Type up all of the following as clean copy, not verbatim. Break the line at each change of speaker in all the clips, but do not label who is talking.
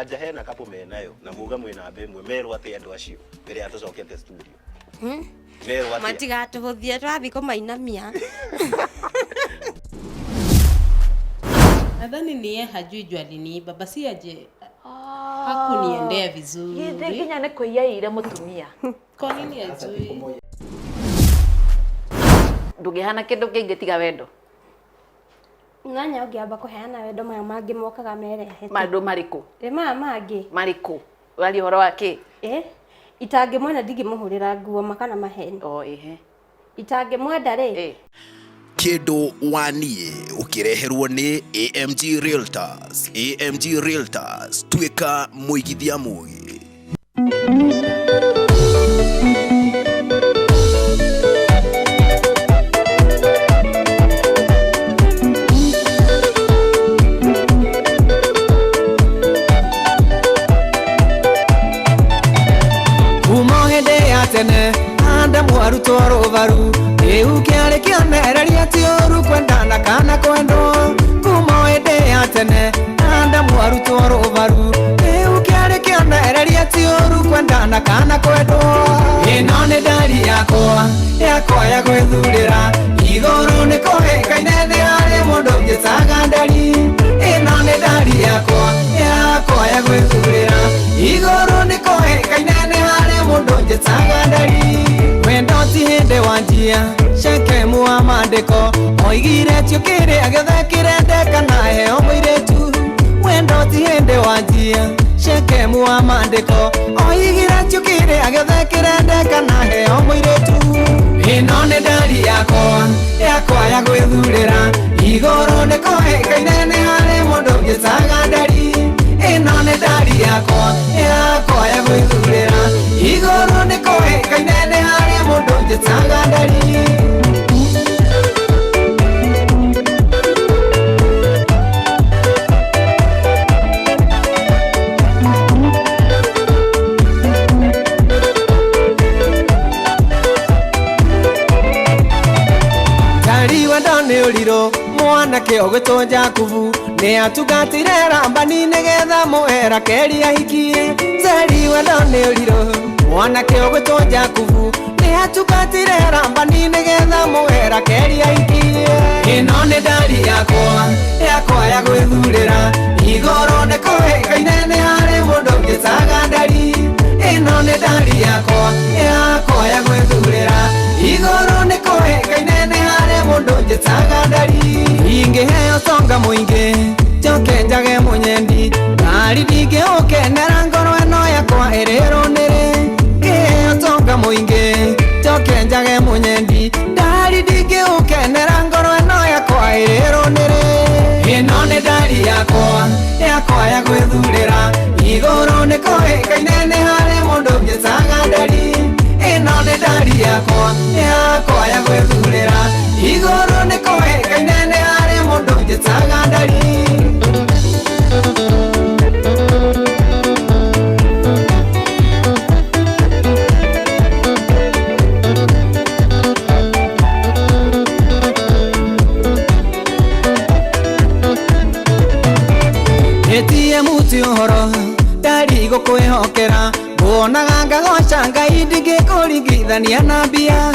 Anja hena kapo menayo na muga mwĩ namba ĩmwe merwo atĩ andũ acio mbere ya tũcokete studio. Merwo atĩa?
Matigatũhũthie twathiĩ kũmainamia.
Nadhani ni yeye hajui juu aliniiba basi aje hakuniendea vizuri.
Githĩ nginya nĩ kũiya ire mũtumia.
Kwa nini ajui?
Ndũngĩhana kĩndũ kĩngĩ tiga wendo.
Nyanya ũngĩamba kũheana wendo maya mangĩ mokaga merehete.
Maũndũ marĩkũ?
Ĩ maya mangĩ.
Marĩkũ? Ũraria ũhoro wa kĩ?
Ĩ itangĩmwenda ndingĩmũhũrĩra nguo ma kana maheni.
O ĩhe.
Itangĩmwenda rĩ.
Ĩ.
Kĩndũ wa niĩ ũkĩreherwo nĩ AMG Realtors. AMG Realtors, tuĩka mũigithia mũgĩ.
Kuma hĩndĩ ya tene Adamu arutwo rũbaru kĩu kĩarĩ kĩonereria ti ũru kwendana kana kwendwo. Kuma hĩndĩ ya tene Adamu arutwo rũbaru kĩu kĩarĩ kĩonereria ti ũru kwendana kana kwendwo. Ĩno nĩ ndari yakwa yakwa ya gwĩthurĩra igũrũ nĩ kũhĩkaine nĩ harĩ mũndũ ũnjĩtaga ndari. Ĩno nĩ ndari yakwa yakwa ya gwĩthurĩra igũrũ nĩ kũhĩkaine nĩ harĩ mũndũ ũnjĩtaga ndari. Wendo ti hĩndĩ wanjia Shekemu wa maandĩko oigire ti ũkĩrĩa gĩothe kĩrendeka na heo mũirĩtu. Wendo ti hĩndĩ wanjia Shekemu wa maandĩko oigire ti ũkĩrĩa gĩothe kĩrendeka na heo mũirĩtu. Ĩno nĩ ndari yakwa yakwa ya gwĩthurĩra igũrũ nĩ kũhĩkaine nĩ harĩ mũndũ ũnjĩtaga ndari. Ĩno nĩ ndari yakwa yakwa ya gwĩthurĩra igũrũ nĩ kũhĩkaine nĩ harĩ mũndũ ũnjĩtaga ndari. Tari wendo nĩ ũrirũ mwanake ũgwĩtwo Jakubu nĩ atungatĩire Labani nĩgetha mũhe Rakeli ahikie. Tari wendo nĩ ũrirũ mwanake ũgwĩtwo Jakubu nĩ atungatĩire Labani nĩgetha mũhe Rakeli ahikie. Ĩno nĩ ndari yakwa yakwa ya gwĩthurĩra igũrũ nĩ kũhĩkaine nĩ harĩ mũndũ ũnjĩtaga ndari. Ĩno nĩ ndari yakwa yakwa ya gwĩthurĩra igũrũ nĩ kũhĩkaine nĩ harĩ mũndũ ũnjĩtaga ndari. Ingĩheo tonga mũingĩ njoke njage mũnyendi ngari ndingĩũkenera ngoro ĩno yakwa ĩrĩrwo nĩrĩ. Ngĩheo tonga mũingĩ njoke njage mũnyendi ndari ndingĩũkenera ngoro ĩno yakwa ĩrĩrwo nĩrĩ. Ĩno nĩ ndari yakwa yakwa ya gwĩthurĩra igũrũ nĩ kũhĩkaine nĩ harĩ mũndũ ũnjĩtaga ndari. Ĩno nĩ ndari yakwa yakwa ya gwĩthurĩra igũrũ nĩ kũhĩkaine nĩ harĩ mũndũ ũnjĩtaga ndari. Ĩtie muti ũhoro ndari gũkwĩhokera nguonaga ngagoca Ngai ndingĩkũringithania na mbia.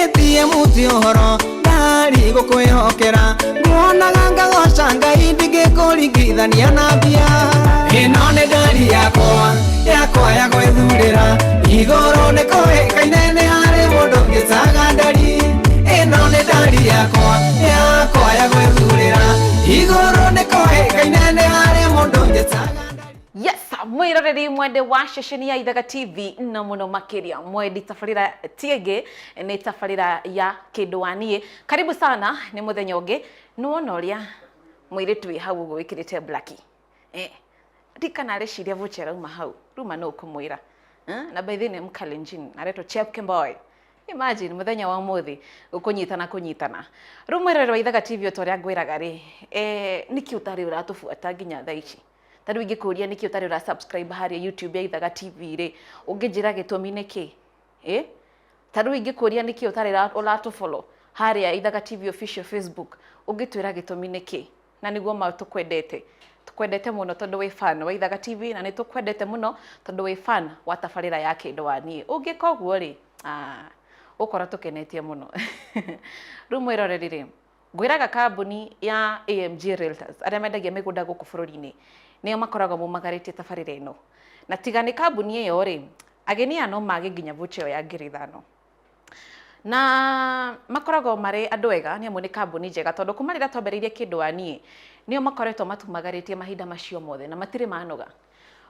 Ĩtie muti ũhoro ndari gũkwĩhokera nguonaga ngagoca Ngai ndingĩkũringithania na mbia. Ĩno nĩ ndari yakwa yakwa ya gwĩthurĩra igũrũ nĩ kũhĩkaine nĩ harĩ mũndũ ũnjĩtaga ndari. Ĩno nĩ ndari yakwa yakwa ya gwĩthurĩra igũrũ nĩ kũhĩkaine nĩ harĩ mũndũ ũnjĩtaga ndari.
Yes, mwiroreri mwende wa ceceni ya Ithaga TV na muno makiria mwendi tabarira tienge ni tabarira ya kindu wa niĩ. Karibu sana, ni muthenya ũngĩ nĩwona ũrĩa mũirĩtu wĩ hau ũguo wĩkĩrĩte blaki ndikana areciria vocha rauma hau ruma no ũkũmwĩra na by the way nĩ Mkalenjin aretwo Chepkemboi. Imagine muthenya wa umuthi gukunyitana kunyitana. Riu mwiroreri wa Ithaga TV ota uria ngwiraga ri, niki utari uratubuata nginya thaa ici? Ta riu ingikuria niki utari ura subscribe haria YouTube ya Ithaga TV ri, unginjira gitumi niki? Ta riu ingikuria niki utari uratufollow haria Ithaga TV official Facebook, ungitwira gitumi niki? Na niguo ma tukwendete. Tukwendete muno tondu wi fan wa Ithaga TV, na nĩ tũkwendete mũno tondũ wĩ fan wa tabarĩra ya Kĩndũ wa Niĩ. Ũngĩka ũguo rĩ, ũkora tũkenetie mũno. Rĩu mwĩroreri rĩ, ngwĩraga kambuni ya AMG Realtors arĩa mendagia mĩgũnda gũkũ bũrũri-inĩ nĩo makoragwo mumagarĩtie tabarĩra ĩno, na tiga nĩ kambuni ĩyo rĩ, ageni aya no mage nginya voucher ĩyo ya 5,000. Na makoragwo marĩ andũ ega nĩ amu nĩ kambuni njega, tondũ kuma rĩrĩa twambĩrĩirie Kĩndũ wa Niĩ nĩo makoretwo matumagarĩtie mahinda macio mothe na matirĩ manoga.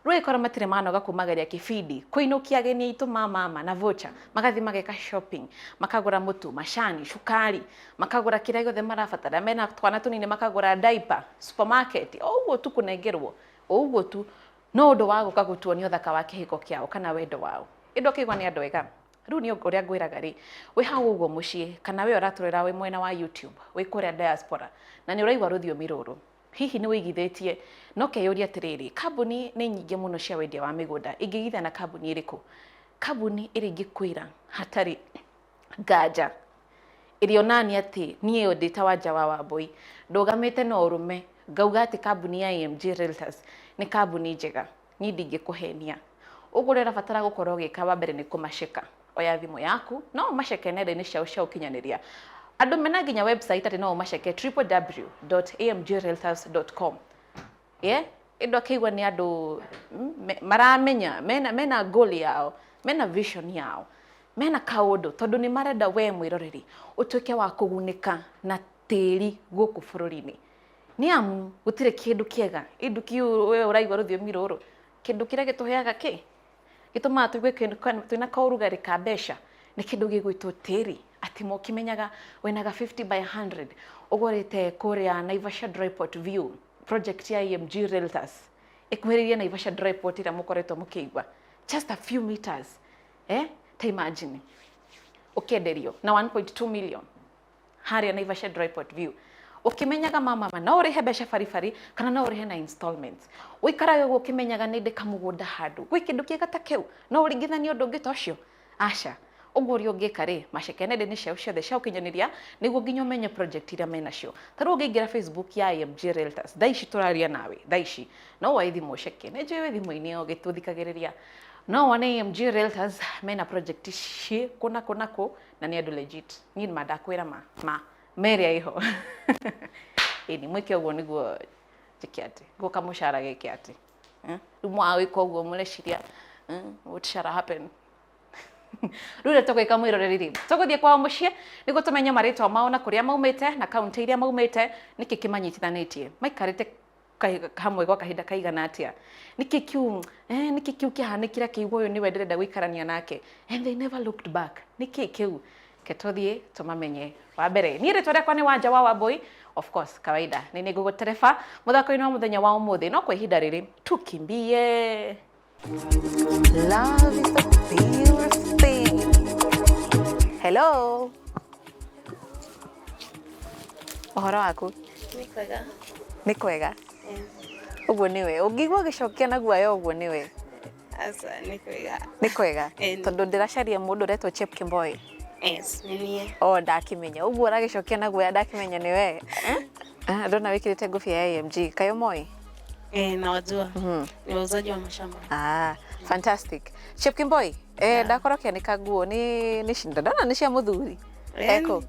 Rĩu ĩkorwo matirĩ manoga kumagaria kĩbindi kũinũkia ageni aitũ ma mama na voucher, magathiĩ mageka shopping, makagũra mũtu, macani, cukari, makagũra kĩrĩa gĩothe marabatara, mena twana tũnini makagũra diaper, supermarket, o ũguo tu kũnengerwo, o ũguo tu, no ũndũ wa gũka gũtuonia ũthaka wa kĩhiko kĩao kana wendo wao. Ĩndũ ũkĩigua nĩ andũ ega. Rĩu nĩ ũrĩa ngwĩraga rĩ, wĩ hau ũguo mũciĩ kana we ũratũrora wĩ mwena wa YouTube, wĩ kũrĩa diaspora na nĩ ũraigua rũthiomi rũrũ, hihi nĩ wĩigithĩtie no keyũria atĩrĩrĩ, kambuni nĩ nyingĩ mũno cia wendia wa mĩgũnda, ingĩigithia na kambuni ĩrĩkũ? Kambuni ĩrĩa ingĩkwĩra hatarĩ nganja, ĩrĩa onani atĩ niĩ ndĩ ta Wanja wa Wambui ndũgamĩte na ũrũme ngauga atĩ kambuni ya AMG Realtors nĩ kambuni njega, niĩ ndingĩkũhenia. Ũguo ũrĩa ũrabatara gũkorwo ũgĩka wa mbere nĩ kũmaceka. Oya thimũ yaku, no ũmaceke nenda-inĩ ciao cia ũkinyanĩria. Andũ mena nginya website atĩ no ũmaceke www.amgrealtors.com. Yeah? Ĩndũ akĩigua nĩ andũ maramenya mena goal yao, mena vision yao, mena kaũndũ, tondũ nĩ marenda we mwĩroreri ũtuĩke wa kũgunĩka na tĩri gũkũ bũrũri-inĩ. Nĩ amu gũtirĩ kĩndũ kĩega, ĩndũ kĩu we ũraigua rũthiomi rũrũ, kĩndũ kĩrĩa gĩtũheaga kĩ gĩtũmaga tũigue kĩndũ twĩna kaũrugarĩ ka mbeca nĩ kĩndũ gĩgwĩtwo tĩri. Atĩ mũkĩmenyaga wĩnaga 50 by 100 ũgũrĩte kũrĩa Naivasha Dryport View project ya AMG Realtors ĩkuhĩrĩirie Naivasha Dryport ĩrĩa mũkoretwo mũkĩigua, just a few meters, ta imagine ũkĩenderio na 1.2 million harĩa Naivasha Dryport View, ũkĩmenyaga mama no ũrĩhe mbeca baribari kana no ũrĩhe na installments. Ũikarage ũguo ũkĩmenyaga nĩ ndĩ kamũgũnda handũ, gwĩ kĩndũ kĩega ta kĩu no ũringithanie ũndũ ũngĩ ta ũcio? Aca. Ũguo ũrĩa ũngĩka rĩ, maceke nenda-inĩ ciao ciothe cia ũkinyanĩria nĩguo nginya ũmenye project iria menacio. Ta rĩu ũngĩingĩra Facebook ya AMG Realtors thaa ici tũraria nawe, thaa ici no woe thimũ ũceke, nĩ njũĩ wĩ thimũ-inĩ ũgĩtũthikagĩrĩria, no wone AMG Realtors mena project ciĩ kũ na kũ na kũ, na nĩ andũ legit. Niĩ ma ndakwĩra ma merĩa ĩho. Ĩni mwĩke ũguo nĩguo njĩke atĩ ngũka mũcara gĩke atĩ rĩu mwaga gwĩka ũguo mũreciria what shall happen? Rĩu rĩrĩa tũgwĩka mwĩroreri rĩ, tũgũthiĩ kwao mũciĩ nĩguo tũmenye marĩtwa mao na kũrĩa maumĩte na kaunti iria maumĩte, nĩkĩ kĩmanyitithanĩtie, maikarĩte hamwe gwa kahinda kaigana atĩa, nĩkĩ kĩu nĩkĩ kĩu kĩahanĩkire akĩigua ũyũ nĩwe ndĩrenda gũikarania nake, and they never looked back. Nĩkĩ kĩu? Ke tũthiĩ tũmamenye. Wa mbere, niĩ rĩtwa rĩakwa nĩ Wanja wa Wambui, of course kawaida nĩ nĩ ngũgũtereba mũthako-inĩ wa mũthenya wa ũmũthĩ, no kwa ihinda rĩrĩ tukimbie. Love is a beautiful thing. Hello. Ũhoro waku?
Nĩ kwega.
Nĩ kwega. Ũguo nĩwe. Ũngĩigua ũgĩcokia na guoya ũguo nĩwe.
Aca, nĩ kwega.
Nĩ kwega. Tondũ ndĩracaria mũndũ ũretwo Chepkemboi.
Yes, nĩ niĩ.
O ndakĩmenya. Ũguo ũragĩcokia na guoya ndakĩmenya nĩwe. Ndona wĩkĩrĩte ngũbia ya AMG. Kaĩ ũmoĩ?
Nawajua. Ni wauzaji wa mashamba.
Fantastic. Chepkemboi, ndakorwo kĩanĩka nguo nĩ ndona nĩ cia mũthuri. Eko.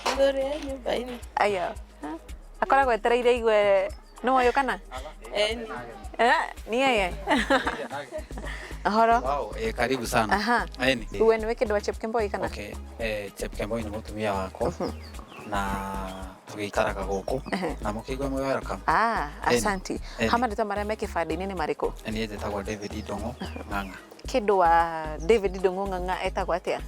Mũthuri e nyũmba-inĩ.
Aya. Akoragwo etereire igue nĩ woyũ kana? Ni yeye. Ahoro.
Wow, karibu sana.
Aha.
Eni.
Uwe nĩwe kĩndũ wa Chepkemboi kana?
Okay, Chepkemboi nĩ mũtumia wakwa na tũgĩikaraga gũkũ na mũkĩigua mwĩ welcome.
Asante. Ha marĩtwa marĩa me kĩbandĩ-inĩ nĩ marĩkũ?
Niĩ njĩtagwo David Ndung'u Ng'ang'a.
Kĩndũ wa David Ndung'u Ng'ang'a etagwo atĩa?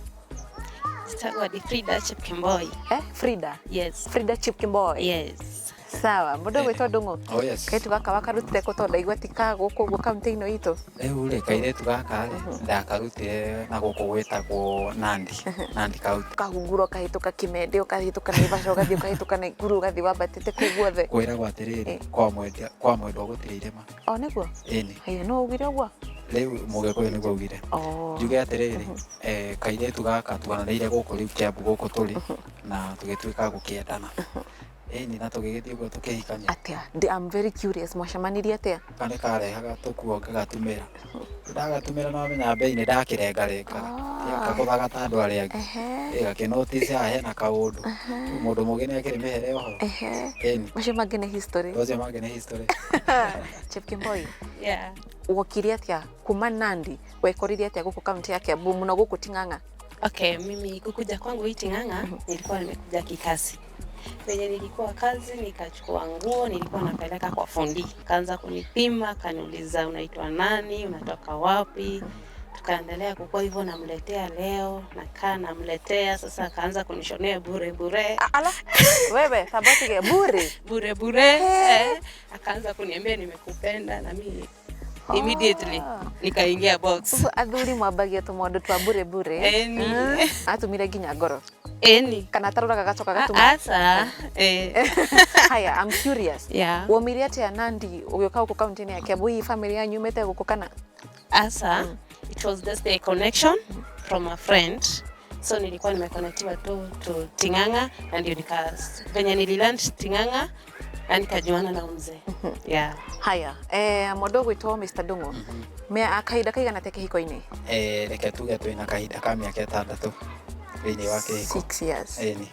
Njĩtagwo Frida Chepkemboi.
Frida?
Yes.
Frida Chepkemboi.
Yes.
Sawa, mũndũ ũgwĩtwo Ndung'u.
Oh yes.
Kairĩtu gaka wakarutire kũ tondũ ndaigua ti ka gũkũ ũguo kaunti ĩno itũ?
Rĩu rĩ, kairĩtu gaka rĩ, ndakarutire na gũkũ gwĩtagwo Nandi, Nandi County.
Ũkahungura ũkahĩtũka Kimende, ũkahĩtũka Naivasha, ũgathiĩ ũkahĩtũka Naikuru, ũgathiĩ wambatĩte kũu guothe.
Kwĩragwo atĩrĩrĩ, kwa mwendwa gũtirĩ irĩma.
O nĩguo?
Ĩni.
Haya, no ugire ũguo?
Rĩu mũgĩkũyũ nĩguo augire. Njuge atĩrĩrĩ, kairĩtu gaka tuonanĩire gũkũ rĩu Kiambu gũkũ tũrĩ na tũgĩtuĩka gũkĩendana. Ĩni, na tũgĩgĩthiĩ ũguo tũkĩhikania.
Atia? I'm very curious, mwacemanirie atia?
Ka nĩ karehaga tũkuo ngagatumĩra, ndagatumĩra no amenya mbei nĩ ndakĩrengarengaga, gakũthaga ta andũ arĩa angĩ. Ĩ gakĩnotice haha hena kaũndũ. Rĩu mũndũ mũgĩ nĩ akĩrĩ mĩhere oho. Ĩni.
Macio mangĩ nĩ history.
Ũcio mangĩ nĩ history.
Chepkemboi,
Yeah.
wokire atia kuma Nandi, wekorire atia gũkũ kaunti ya Kiambu, mũno gũkũ Ting'ang'a?
Okay, mimi kukuja kwangu hii Ting'ang'a nilikuwa nimekuja kikazi. Venye nilikuwa kazi nikachukua nguo nilikuwa napeleka kwa fundi, kaanza kunipima, kaniuliza unaitwa nani, unatoka wapi. Tukaendelea kukua hivyo, namletea leo, nakaa namletea. Sasa akaanza kunishonea bure bure.
Ala, wewe tabotige bure
bure bure, akaanza kuniambia nimekupenda, na mimi immediately nikaingia box.
Ũguo athuri mwambagia tũmaũndũ twa bure bure.
Eni.
Atumire nginya ngoro?
Eni.
Kana atarũraga gacoka gatuma?
Asa. Eh.
Haya, I'm curious.
Yeah.
Womire atia Nandi ũgĩũka gũkũ kaunti-inĩ ya Kiambu? Hihi family yanyu yumĩte gũkũ kana?
Asa, it was just a connection from a friend. So nilikuwa nimeconnectiwa tu to Ting'ang'a na ndio nika venye nililand Ting'ang'a na nikajuana na mzee. Yeah.
Haya, mũndũ ũgwĩtwo Mr. Ndung'u, kahinda kaigana atĩa kĩhiko-inĩ?
Reke tuge twĩna kahinda ka mĩaka 6 thĩinĩ wa kĩhiko.
6 years.
Ĩni.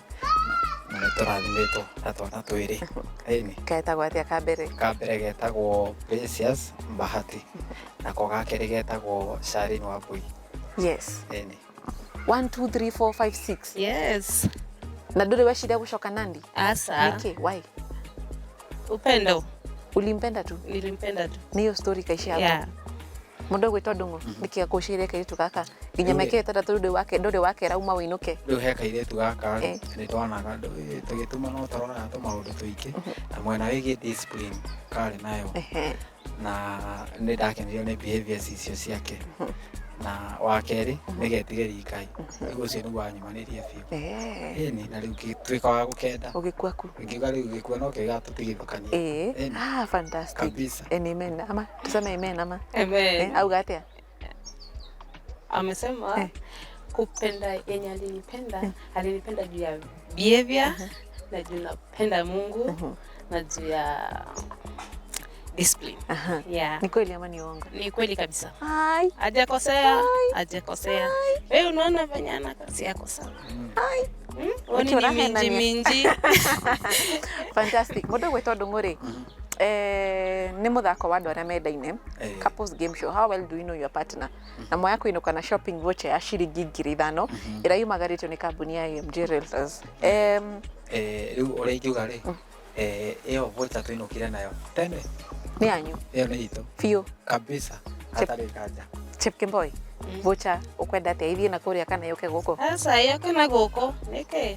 Na nĩ tũrathimĩtwo na twana twĩrĩ. Ĩni.
Getagwo atĩa ka mbere?
Ka mbere getagwo Precious Bahati, nako ga kerĩ getagwo Charlene Wambui. Ĩni.
1 2 3 4 5 6.
Yes.
Na ndũrĩ weciria gũcoka Nandi?
Asa.
Nĩkĩ? Why?
Upendo.
Ulimpenda tu?
Nilimpenda tu.
Nĩ hiyo story kaishia hapo?
Yeah.
Mũndũ ũgwĩtwo Ndung'u, nĩkĩ akũcirie kairĩtu gaka nginya
Rĩu
mĩaka 6 ndũrĩ wakera uma wĩinũke?
Rĩu he kairĩtu gaka nĩ twonaga tũgĩtuma no tũroraga tũmaũndũ tũingĩ, na mwena wĩgiĩ discipline karĩ nayo, na nĩ ndakenirio nĩ behaviors icio ciake, na wa kerĩ nĩ getigĩri Ngai. Rĩu ũcio nĩguo wanyumanĩrie biũ. Ĩni, na rĩu ngĩtuĩka wa gũkenda.
Ũgĩkua ku?
Ngiuga rĩu gĩkua no kĩo gĩgatũtigithũkania. Ĩni.
Ah, fantastic.
Kabisa.
And amen. Ama tuseme amen ama?
Amen.
Auga atia?
Amesema kupenda yenye alinipenda, alinipenda juu ya behavior na juu napenda Mungu na juu ya discipline. Yeah.
Ni kweli ama ni uongo?
Ni kweli kabisa.
Ai.
Hajakosea, hajakosea. Wewe unaona venye ana kazi yako sawa.
Ai.
Woni ni minji minji.
Fantastic. Mũndũ ũgwĩtwo Ndung'u rĩ, nĩ mũthako wa andũ arĩa mendaine, couples game show, how well do you know your partner, na moya kũinũka na shopping voucher ya ciringi 5,000 ĩrĩa yumagarĩtio nĩ kambuni ya AMG Realtors.
Rĩu ũrĩa ingiuga rĩ, ĩyo voucher tũinũkire nayo tene.
Nĩ yanyu?
Ĩyo nĩ itũ.
Biũ?
Kabisa, hatarĩ nganja.
Chepkemboi, voucher ũkwenda atĩa, ithiĩ na kũrĩa kana yũke gũkũ?
Asa yoke na gũkũ. Nĩkĩ?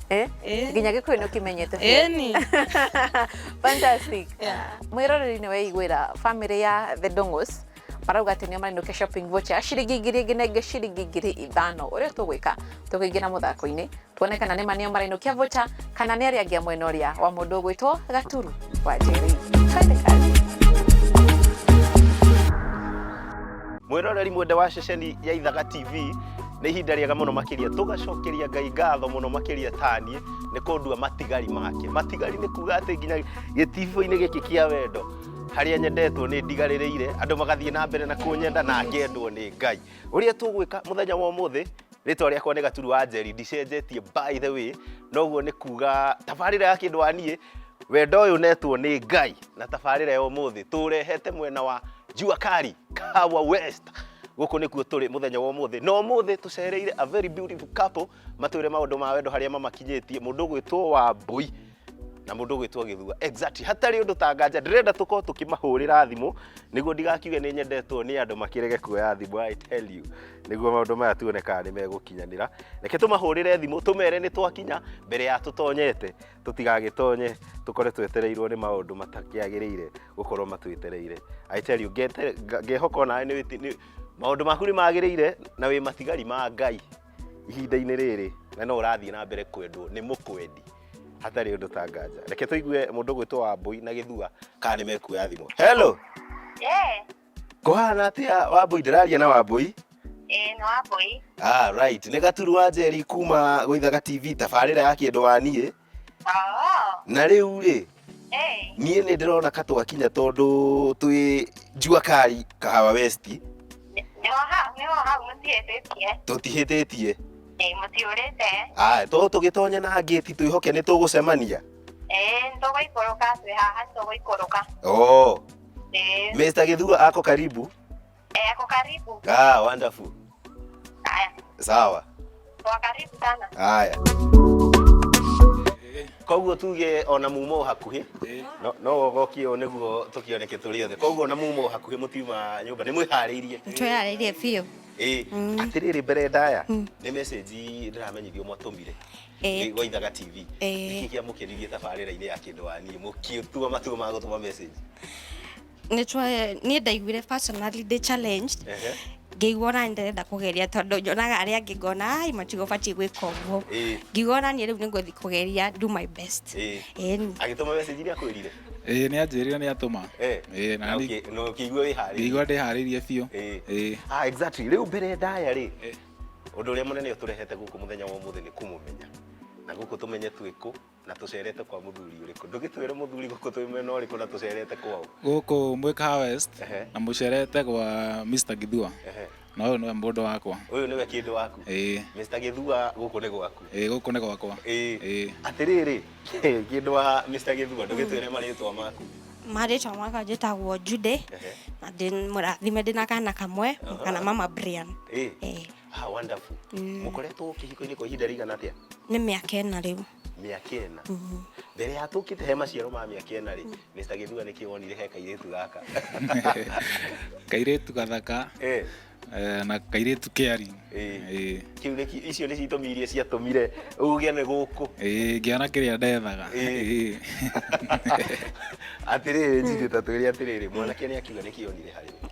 Nginya gĩkũyũ nĩ ũkĩmenyete biũ.
Ĩni.
Fantastic.
Yeah.
Mwĩroreri nĩ weiguĩra family ya the Ndung'us marauga atĩ nĩo marinũkia shopping voucher ya ciringi 1,000 na ĩngĩ ciringi 5,000. Ũrĩa tũgwĩka, tũkĩingĩra mũthako-inĩ tuone kana nĩ ma nĩo marinũkia voucher kana nĩ arĩa angĩ a mwena ũrĩa wa mũndũ ũgwĩtwo Gaturu wa Njeri. Twende kazi.
Mwĩroreri mwende wa ceceni ya Ithaga TV, nĩ ihinda rĩega mũno makĩria tũgacokeria Ngai ngatho mũno makĩria taniĩ nĩ kũndua matigari make. Matigari nĩ kuga atĩ nginya gĩtibũ-inĩ gĩkĩ kĩa wendo harĩa nyendetwo nĩ ndigarĩrĩire, andũ magathiĩ na mbere na kũnyenda na ngendwo nĩ Ngai. Ũrĩa tũgwĩka mũthenya wa ũmũthĩ, rĩtwa rĩakwa nĩ Gaturu wa Njeri, ndicenjetie by the way, noguo nĩ kuga tabarĩra ya kĩndũ wa niĩ wendo ũyũ netwo nĩ Ngai, na tabarĩra ya ũmũthĩ tũrehete mwena wa Jua Kali Kahawa West. Gũkũ nĩkuo tũrĩ mũthenya wa ũmũthĩ, na ũmũthĩ tũcereire a very beautiful couple matwĩre maũndũ ma wendo harĩa mamakinyĩtie, mũndũ ũgwĩtwo Wambui na mũndũ ũgwĩtwo Gĩthua. Exactly, hatarĩ ũndũ ta nganja ndĩrenda tũkorwo tũkĩmahũrĩra thimũ nĩguo ndigakiuge nĩ nyendetwo nĩ andũ makĩrege kuoya thimũ. I tell you, nĩguo maũndũ maya tuone kana nĩ megũkinyanĩra. Reke tũmahũrĩre thimũ tũmere nĩ twakinya mbere ya tũtonyete, tũtigagĩtonye tũkore twetereirwo nĩ maũndũ matakĩagĩrĩire gũkorwo matwetereire. I tell you, ngehoka onawe maũndũ maku nĩ magĩrĩire na wĩ matigari ma Ngai ihinda-inĩ rĩrĩ, na no ũrathiĩ na mbere kwendwo nĩ mũkwendi hatarĩ ũndũ ta nganja. Reke tũigue mũndũ ũgwĩtwo Wambui na Gĩthua kana nĩ mekuoya thimũ. Hello. Kũhana atĩa Wambui? Ndĩraria na Wambui?
Ĩĩ, nĩ Wambui.
Ah, right, nĩ Gaturu wa Njeri kuma Gũithaga TV, tabarĩra ya kĩndũ wa niĩ.
Oh.
Na rĩu rĩ,
Eh,
niĩ nĩ ndĩrona ka twakinya tondũ twĩ Jua Kali Kahawa West.
Nĩho hau, nĩho hau mũtihĩtĩtie.
Tũtihĩtĩtie.
Ĩĩ, mũtiũrĩte.
Aya, to tũgĩtonye na ngĩti twĩhoke nĩ tũgũcemania.
Ĩĩ, nĩtũgũikũrũka, twĩ haha nĩtũgũikũrũka.
Oh,
Ĩĩ.
Mr. Githua ako karibu.
Eh, ako karibu.
Ah, wonderful.
Haya,
Sawa.
kwa karibu sana.
Haya. Koguo tuge ona mumo hakuhĩ no no ũgokie ũũ nĩguo tũkĩoneke tũrĩ othe. Koguo ona mumo hakuhĩ mũtiuma nyũmba nĩ mwĩharĩirie.
Twĩharĩirie biũ.
Ĩĩ, atĩrĩrĩ mbere ndaya nĩ message ndĩramenyithio mwatũmire
Ĩĩ.
gwa Ithaga TV.
Ĩĩ.
Nĩkĩ kĩamũkenirie tabarĩra-inĩ ya Kĩndũ wa Niĩ mũgĩtua matua ma gũtũma message?
Niĩ ndaiguire personally ndĩ challenged.
Ehe.
Ngĩigua ona ndĩrenda kũgeria tondũ nyonaga arĩa angĩ ngona ai matigũbatiĩ gwĩka ũguo.
Ĩĩ.
Ngiuga ona niĩ rĩu nĩngũthiĩ kũgeria do my best.
Ĩĩ.
Ĩni.
Agĩtũma message iria akwĩrire?
Ĩĩ, nĩ anjĩrire nĩ atũma.
Eh.
Ĩĩ, na
Na
niĩ
ũkĩ- na ũkĩigua wĩharĩirie?
ngĩigua ndĩharĩirie biũ.
Ĩĩ.
Ĩĩ.
Ah, exactly. Rĩu mbere ndaya rĩ, ũndũ ũrĩa mũnene ũtũrehete gũkũ mũthenya wa ũmũthĩ nĩ kũmũmenya. Na gũkũ tũmenye twĩ kũ na tũcerete kwa mũthuri ũrĩkũ. Ndũgĩtwĩre mũthuri gũkũ twĩ mwena ũrĩkũ na tũcerete kwaũ.
Gũkũ mwĩ Kahawa West
Ehe.
na mũcerete gwa Mr. Githua.
Ehe.
Na ũyũ nĩwe mũndũ wakwa.
Ũyũ nĩwe kĩndũ waku.
Ĩĩ.
Mr. Githua gũkũ nĩ gwaku.
Ĩĩ, gũkũ nĩ gwakwa.
Ĩĩ.
Ĩĩ.
Atĩrĩrĩ, kĩndũ wa Mr. Githua ndũgĩtwĩre marĩtwa maku.
Marĩtwa makwa njĩtagwo Jude
Ehe.
na ndĩ mũrathime ndĩna kana kamwe kana mama Brian.
Ĩĩ.
Ĩĩ.
Ah, wonderful. Mũkoretwo kĩhiko-inĩ kwa ihinda rĩigana atĩa?
Nĩ mĩaka ĩna rĩu.
Mĩaka ĩna. Mbere ya tũkĩte he maciaro ma mĩaka ĩna rĩ, Mr. Githua nĩkĩ wonire he kairĩtu gaka?
Kairĩtu gathaka.
Eh.
Na kairĩtu caring.
Ĩĩ.
Ĩĩ.
Kĩu nĩkĩ icio nĩcio itũmi iria ciatũmire uge nĩ gũkũ.
Ĩĩ, ngĩona kĩrĩa ndethaga.
Ĩĩ.
Ĩĩ.
Atĩrĩrĩ njirĩ ta twĩre atĩrĩrĩ mwanake nĩ akiuga nĩkĩ onire harĩ we.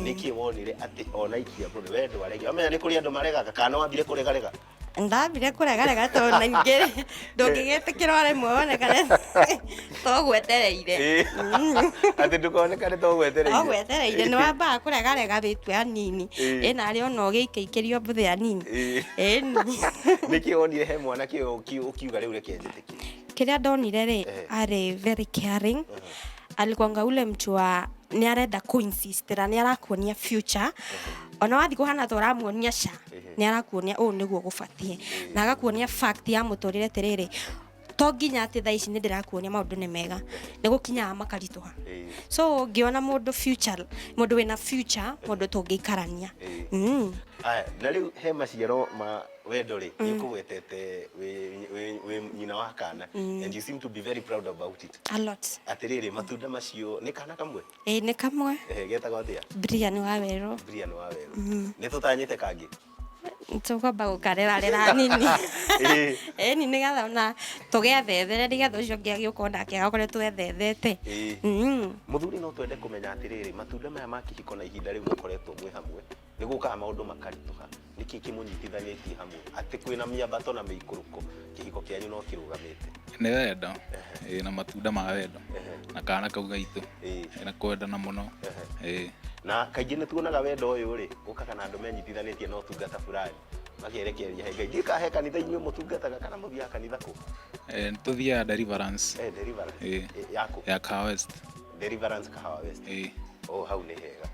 Nĩkĩ wonire atĩ ona ikia mũndũ we ndwarege. Wamenya nĩ kũrĩ andũ maregaga kana wambire kũregarega?
Ndambire kũregarega tondũ na ningĩ ndũngĩgĩtĩkĩra o rĩmwe wonekane to gwetereire.
Ĩĩ. Atĩ ndũkonekane to gwetereire.
To gwetereire nĩ wambaga kũregarega wĩtue hanini.
Ĩĩ.
Ĩ narĩ ona ũgĩikĩikĩrio mbũthĩ hanini.
Ĩĩ.
Ĩni.
Nĩkĩ wonire he mwanake ũyũ ũkiuga rĩu reke njĩtĩkie?
Kĩrĩa ndonire rĩ,
Ehe.
arĩ very caring. Alikuanga ule mtu wa nĩ arenda kũinsistĩra nĩ arakuonia future. Ona wathiĩ kũhana ta ũramuonia ca, nĩ arakuonia ũũ nĩguo gũbatiĩ. Na agakuonia fact ya mũtũrĩre atĩrĩrĩ, to nginya atĩ thaa ici nĩ ndĩrakuonia maũndũ nĩ mega, nĩ gũkinyaga makaritũha. So ngĩona mũndũ future, mũndũ wĩna future, mũndũ tũngĩikarania.
Aya, na rĩu he maciaro ma wendo rĩ, nĩ ũkũgwetete wĩ nyina wa kana and you seem to be very proud about it.
A lot.
Atĩrĩrĩ, matunda macio nĩ kana kamwe?
Ĩĩ nĩ kamwe.
Ehe, getagwo atĩa?
Brian wa Werũ.
Brian wa Werũ. Nĩ tũtanyĩte kangĩ?
Tũkwamba gũkarerarera hanini.
Ĩĩ.
Ĩni nĩgetha ona tũgethethere nĩgetha ũcio ũngĩ agĩũka onake agakorwo twethethete.
Ĩĩ. Mũthuri no twende kũmenya atĩrĩrĩ, matunda maya ma kĩhiko na ihinda rĩu mũkoretwo mwĩ hamwe, nĩ gũkaga maũndũ makaritũha. Nĩkĩ kĩmũnyitithanĩtie hamwe? Atĩ kwĩna mĩambato na mĩikũrũko, kĩhiko kĩanyu no kĩrũgamĩte.
Nĩ wendo. Ĩĩ, na matunda ma wendo. Na kana kau gaitũ.
Ĩĩ.
Na kwendana mũno. Ĩĩ.
Na kaingĩ nĩ tuonaga wendo ũyũ rĩ, ũkaga na andũ menyitithanĩtie na ũtungata fulani. Makerekereria he Ngai. Ndiũĩ kana he kanitha inyuĩ mũtungataga kana mũthiaga kanitha kũ?
Nĩ tũthiaga Deliverance.
Eh, Deliverance.
Ĩĩ.
Yaku?
Ya Kahawa West.
Deliverance Kahawa West.
Ĩĩ.
Oh, hau nĩ hega.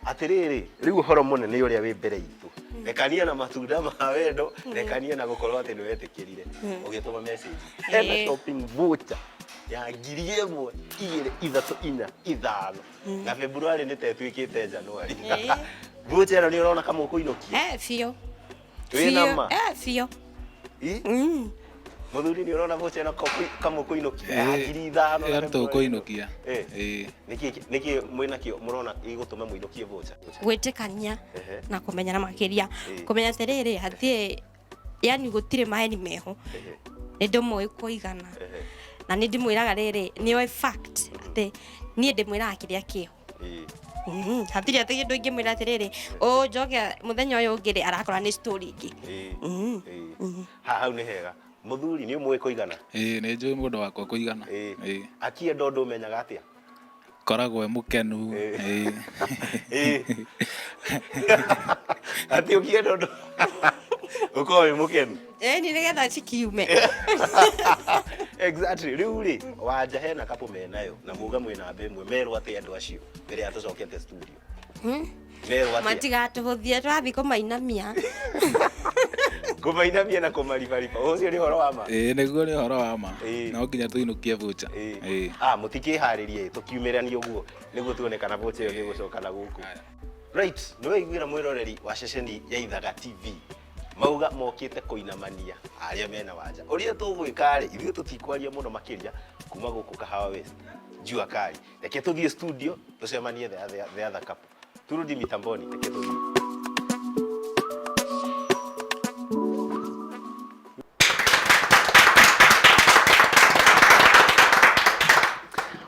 Atĩrĩrĩ, rĩu ũhoro mũnene ũrĩa wĩ mbere itũ. Rekania na matunda ma wendo, rekania na gũkorwo atĩ nĩ wetĩkĩrire. Ũgĩtũma message. Hena shopping voucher ya 1000, 2, 3, 4, 5. Na February nĩ ta ĩtuĩkĩte January. Voucher ĩno nĩ ũrona kama ũkũinũkia?
Eh, biũ.
Wĩ na ma?
Eh, biũ.
Mũthuri nĩ ũrona voucher ĩno kama ũkũinũkia? Ya 5,000 na
Ĩyo
February.
tũkũinũkia. Ĩĩ.
Nĩkĩ mwĩnakĩo mũrona gĩgũtũma mũinũkie voucher?
Gwĩtĩkania
Ehe.
na kũmenyana makĩria.
Ĩĩ.
Kũmenya atĩrĩrĩ, hatirĩ yani gũtirĩ maheni meho. Nĩ ndĩmũĩ kũigana. Na nĩ ndĩmwĩraga rĩrĩ, nĩoĩ fact atĩ niĩ ndĩmwĩraga kĩrĩa kĩho. Hatirĩ atĩ kĩndũ ingĩmwĩra atĩrĩrĩ, ũ njoke mũthenya ũyũ ũngĩ rĩ, arakora nĩ story ĩngĩ.
Ĩĩ. Ha, hau nĩ hega. Mũthuri nĩ ũmũĩ kũigana?
Ĩĩ, nĩ njũĩ mũndũ wakwa kũigana. Ĩĩ.
Akienda ũndũ ũmenyaga atĩa?
Koragwo e mũkenu. Ĩĩ.
Ĩĩ. Atĩ ũkĩenda ũndũ ũkorwo wĩ mũkenu.
Ĩni nĩgetha cikiume.
Exactly. Rĩu rĩ, wanja hena kapo menayo na muga mwĩ namba ĩmwe merwo atĩ andũ acio mbere ya tũcokete studio. Merwo atĩa?
Matigatũhũthie twathiĩ kũmainamia.
Kũmainamia na kũmaribariba. Ũcio nĩ ũhoro wa ma.
Ĩĩ nĩguo nĩ ũhoro wa ma.
Ĩĩ.
No nginya tũinũkie voucher.
Ĩĩ.
Ĩĩ.
Ah, mũtikĩharĩrie tũkiumĩranie ũguo nĩguo tuone kana voucher ĩyo nĩ ĩgũcoka na gũkũ. Right, nĩ waiguĩra mwĩroreri wa ceceni ya Ithaga TV mauga mokĩte kũinamania arĩa mena wanja. Ũrĩa tũgwĩka rĩ, ithuĩ tũtikwaria mũno makĩria kuma gũkũ Kahawa West, Jua Kali. Reke tũthiĩ studio tũcemanie the other couple. Turudi mitamboni, reke tũthiĩ.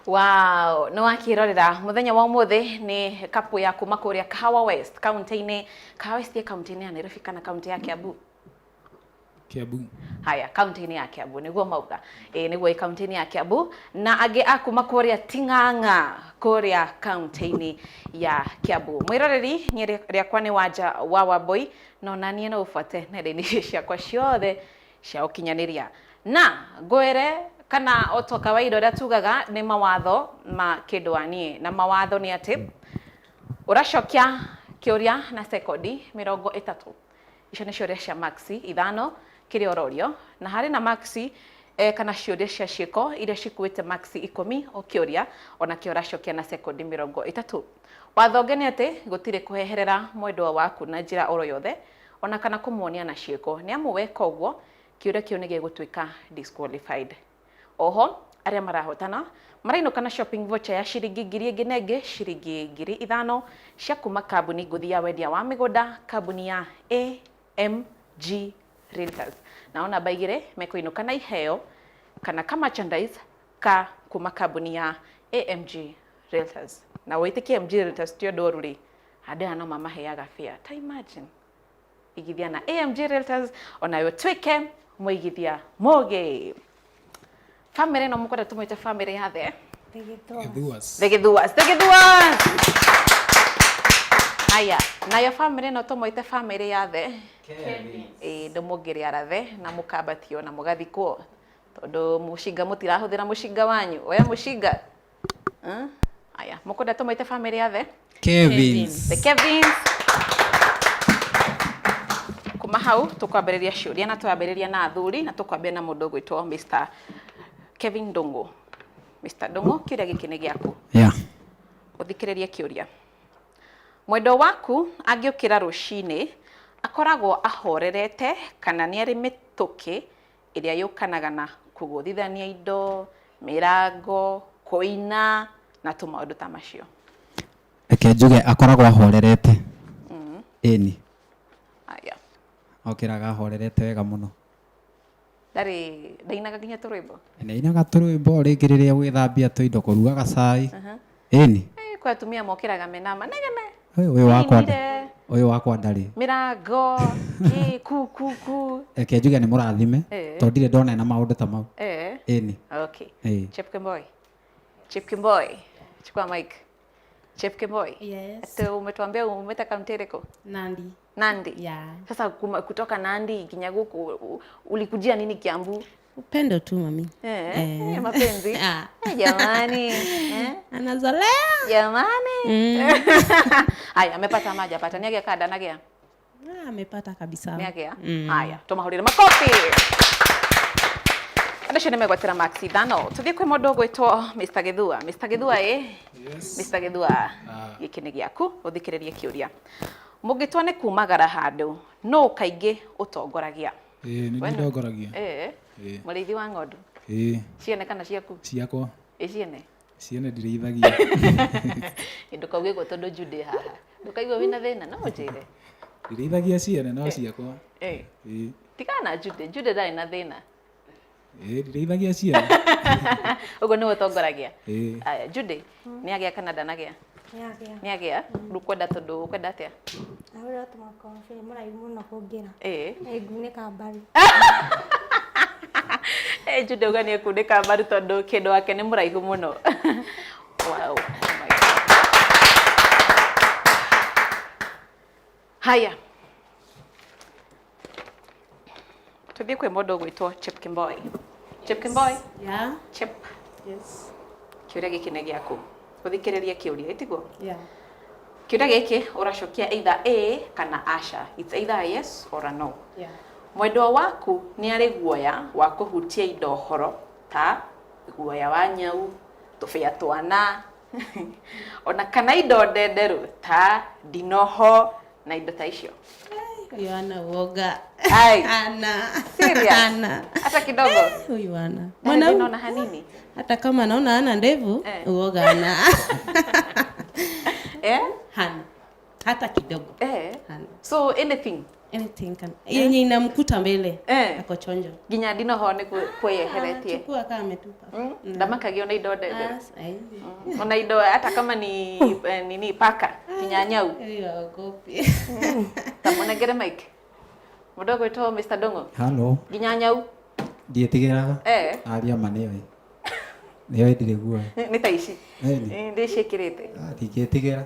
Wow, nĩ wakĩrorera mũthenya wa ũmũthĩ nĩ kapu ya kuma kũrĩa Kahawa West kaunti-inĩ. Kahawa West ĩ kaunti-inĩ ya Nairobi kana kaunti ya Kiambu?
Kiambu.
Haya, kaunti-inĩ ya Kiambu nĩguo mauga. Ĩ nĩguo ĩ kaunti-inĩ ya Kiambu na angĩ a kuma kũrĩa Ting'ang'a kũrĩa kaunti-inĩ ya Kiambu. Mwĩroreri, niĩ rĩakwa nĩ Wanja wa Wambui, no naniĩ no ũbuate nenda-inĩ ciakwa ciothe cia ũkinyanĩria. Na ngwĩre kana o ta kawaida ũrĩa tugaga nĩ mawatho ma kĩndũ wa niĩ, na mawatho nĩ atĩ ũracokia kĩũria na sekondi 30. Icio nĩ ciũria cia maxi 5 kĩrĩa ũrorio, na harĩ na maxi kana ciũria cia ciĩko iria cikuĩte maxi 10 o kĩũria, onakĩo ũracokia na sekondi 30. Watho ũngĩ nĩ atĩ gũtirĩ kũheherera mwendwa waku na njĩra oro yothe, ona kana kũmuonia na ciĩko, nĩ amu weka ũguo kĩũria kĩu nĩ gĩgũtuĩka disqualified. Oho arĩa marahotana marainũka na shopping voucher ya ciringi ngiri ĩngĩ na ĩngĩ ciringi 5,000 cia kuma kambuni ngũthi ya wendia wa mĩgũnda, kambuni ya AMG Realtors. Nao namba 2 mekũinũka na iheo kana ka merchandise ka kuma kambuni ya AMG Realtors. Na wĩtĩkie AMG Realtors ti ũndũ ũru rĩ, andũ aya no mamaheaga fare. Ta imagine igithia na AMG Realtors onayo tuĩke mũigithia mũgĩ. Family no mũkwenda tũmwĩte family ya the
Gĩthuas.
The Gĩthuas. The Gĩthuas. Haya, nayo family no tũmwĩte family ya the Ĩĩ ndũmũngĩrĩ arathe na mũkambatio na mũgathikwo tondũ mũcinga mũtirahũthĩra mũcinga wanyu. Oya mũcinga. Haya, mũkwenda tũmwĩte family ya the
Kevins.
The Kevins. Kuma hau tũkwambĩrĩria ciũria na twambĩrĩria na athuri na tũkwambia na mũndũ ũgwĩtwo Mr. Kevin Ndung'u. Mr. Ndung'u, kĩũria gĩkĩ nĩ gĩaku.
Yeah.
Ũthikĩrĩrie kĩũria. Mwendwa waku angĩũkĩra rũcinĩ akoragwo ahorerete kana nĩ arĩ mĩtũkĩ ĩrĩa yũkanaga na kũgũthithania indo, mĩrango, kũina na tũmaũndũ ta macio.
Reke njuge akoragwo ahorerete. Ĩni.
Aya.
Okĩraga ahorerete wega mũno.
Ndarĩ ndainaga nginya tũrwĩmbo.
Nĩ ainaga tũrwĩmbo rĩngĩ rĩrĩa gwĩthambia tũindo kũrugaga cai. Ĩni.
Kwa atumia mokĩraga mena manegene.
Ũyũ wakwa
Ainire.
ũyũ wakwa ndarĩ.
Mĩrango, kĩ, ku ku ku.
Reke njuge nĩ mũrathime tondũ ndirĩ ndona ena maũndũ ta mau. Ĩni.
Okay.
Ĩĩ.
Chepkemboi. Chepkemboi. Chukua mic. Chepkemboi.
Yes.
Ate umetuambia umeta kaunti ĩrĩkũ?
Nandi.
Nandi.
Yeah.
Sasa kutoka Nandi nginya gũkũ ulikujia nini Kiambu?
Upendo tu mami.
Mapenzi.
Ah.
Jamani.
Anazolea.
Jamani. Haya, amepata maji apata. Niagea kada nagea.
Amepata kabisa.
Niagea. Haya, tumahurire makofi. Andũ acio nĩ megwatĩra max 5. Tũthiĩ kwĩ mũndũ ũgwĩtwo Mr. Gĩthua. Mr. Gĩthua ĩ?
Yes.
Mr. Gĩthua, gĩkĩ nĩ gĩaku, ũthikĩrĩrie kĩũria. Mũngĩtua nĩ kumagara handũ, nũ kaingĩ ũtongoragia?
Ĩĩ nĩ
We
niĩ ndongoragia.
Ĩĩ.
Ĩĩ.
Mũrĩithi wa ng'ondu.
Ĩĩ.
Ciene kana ciaku?
Ciakwa.
Ĩ ciene?
Ciene ndirĩithagia.
Ndũkauge ũguo tondũ Jude haha. Ndũkaigue wĩna thĩna, no ũnjĩre.
Ndirĩithagia ciene no ciakwa.
Ĩĩ.
Ĩĩ.
Tigana na Jude, Jude ndarĩ na thĩna.
Ĩĩ ndirĩithagia ciene.
Ũguo nĩwe ũtongoragia.
Ĩĩ.
Aya, Jude, nĩ agĩa kana ndanagĩa?
Nĩagĩa.
Nĩ agĩa? Rĩu kwenda tondũ ũkwenda atĩa?
Ahũrĩrwo tũmakobi nĩ mũraihu mũno kũngĩra.
Ĩĩ.
Nĩngunĩka mbaru.
Jude auga nĩ ekunĩka mbaru tondũ kĩndũ wake nĩ mũraihu mũno. Wow. Oh my God. Haya. Tũthiĩ kwĩ mũndũ ũgwĩtwo Chepkemboi. Chepkemboi.
Yeah.
Chep.
Yes.
Kĩũria gĩkĩ nĩ gĩaku. Ũthikĩrĩrie kĩũria, ĩtiguo?
Yeah.
Kĩũria gĩkĩ ũracokia either A kana aca. It's either a yes or a no.
Yeah.
Mwendwa waku nĩ arĩ guoya wa kũhutia indo horo ta guoya wa nyau, tũbĩa twana, ona kana indo ndenderũ ta ndinoho na indo ta icio.
Huyu ana uoga.
Ai.
Ana.
Serious?
Ana.
Hata kidogo.
Huyu ana.
Ndarĩ
Mwanaume
thĩna ona hanini.
hata kama naona ana ndevu,
Eh.
uoga ana.
Eh?
Hana. Hata kidogo.
Eh.
Hana.
So anything.
Anything can. Yenye inamkuta mbele.
Eh.
Ako chonjo.
Nginya ndinoho nĩ kwĩyeheretie.
Chukua kama ametupa.
Ndamakagio na indo ndenderũ.
Ah, ai.
Ona indo hata kama ni nini paka nginya nyau.
Huyu haogopi.
Tamunengere mic. Mũndũ ũgwĩtwo Mr. Dongo.
Halo,
Nginya nyau.
ndiĩtigĩraga.
Eh.
Aria ma nĩoĩ. Nĩoĩ ndirĩ guoya.
Nĩ ta ici.
Ĩni.
Ndĩciĩkĩrĩte.
Ndingĩtigĩra.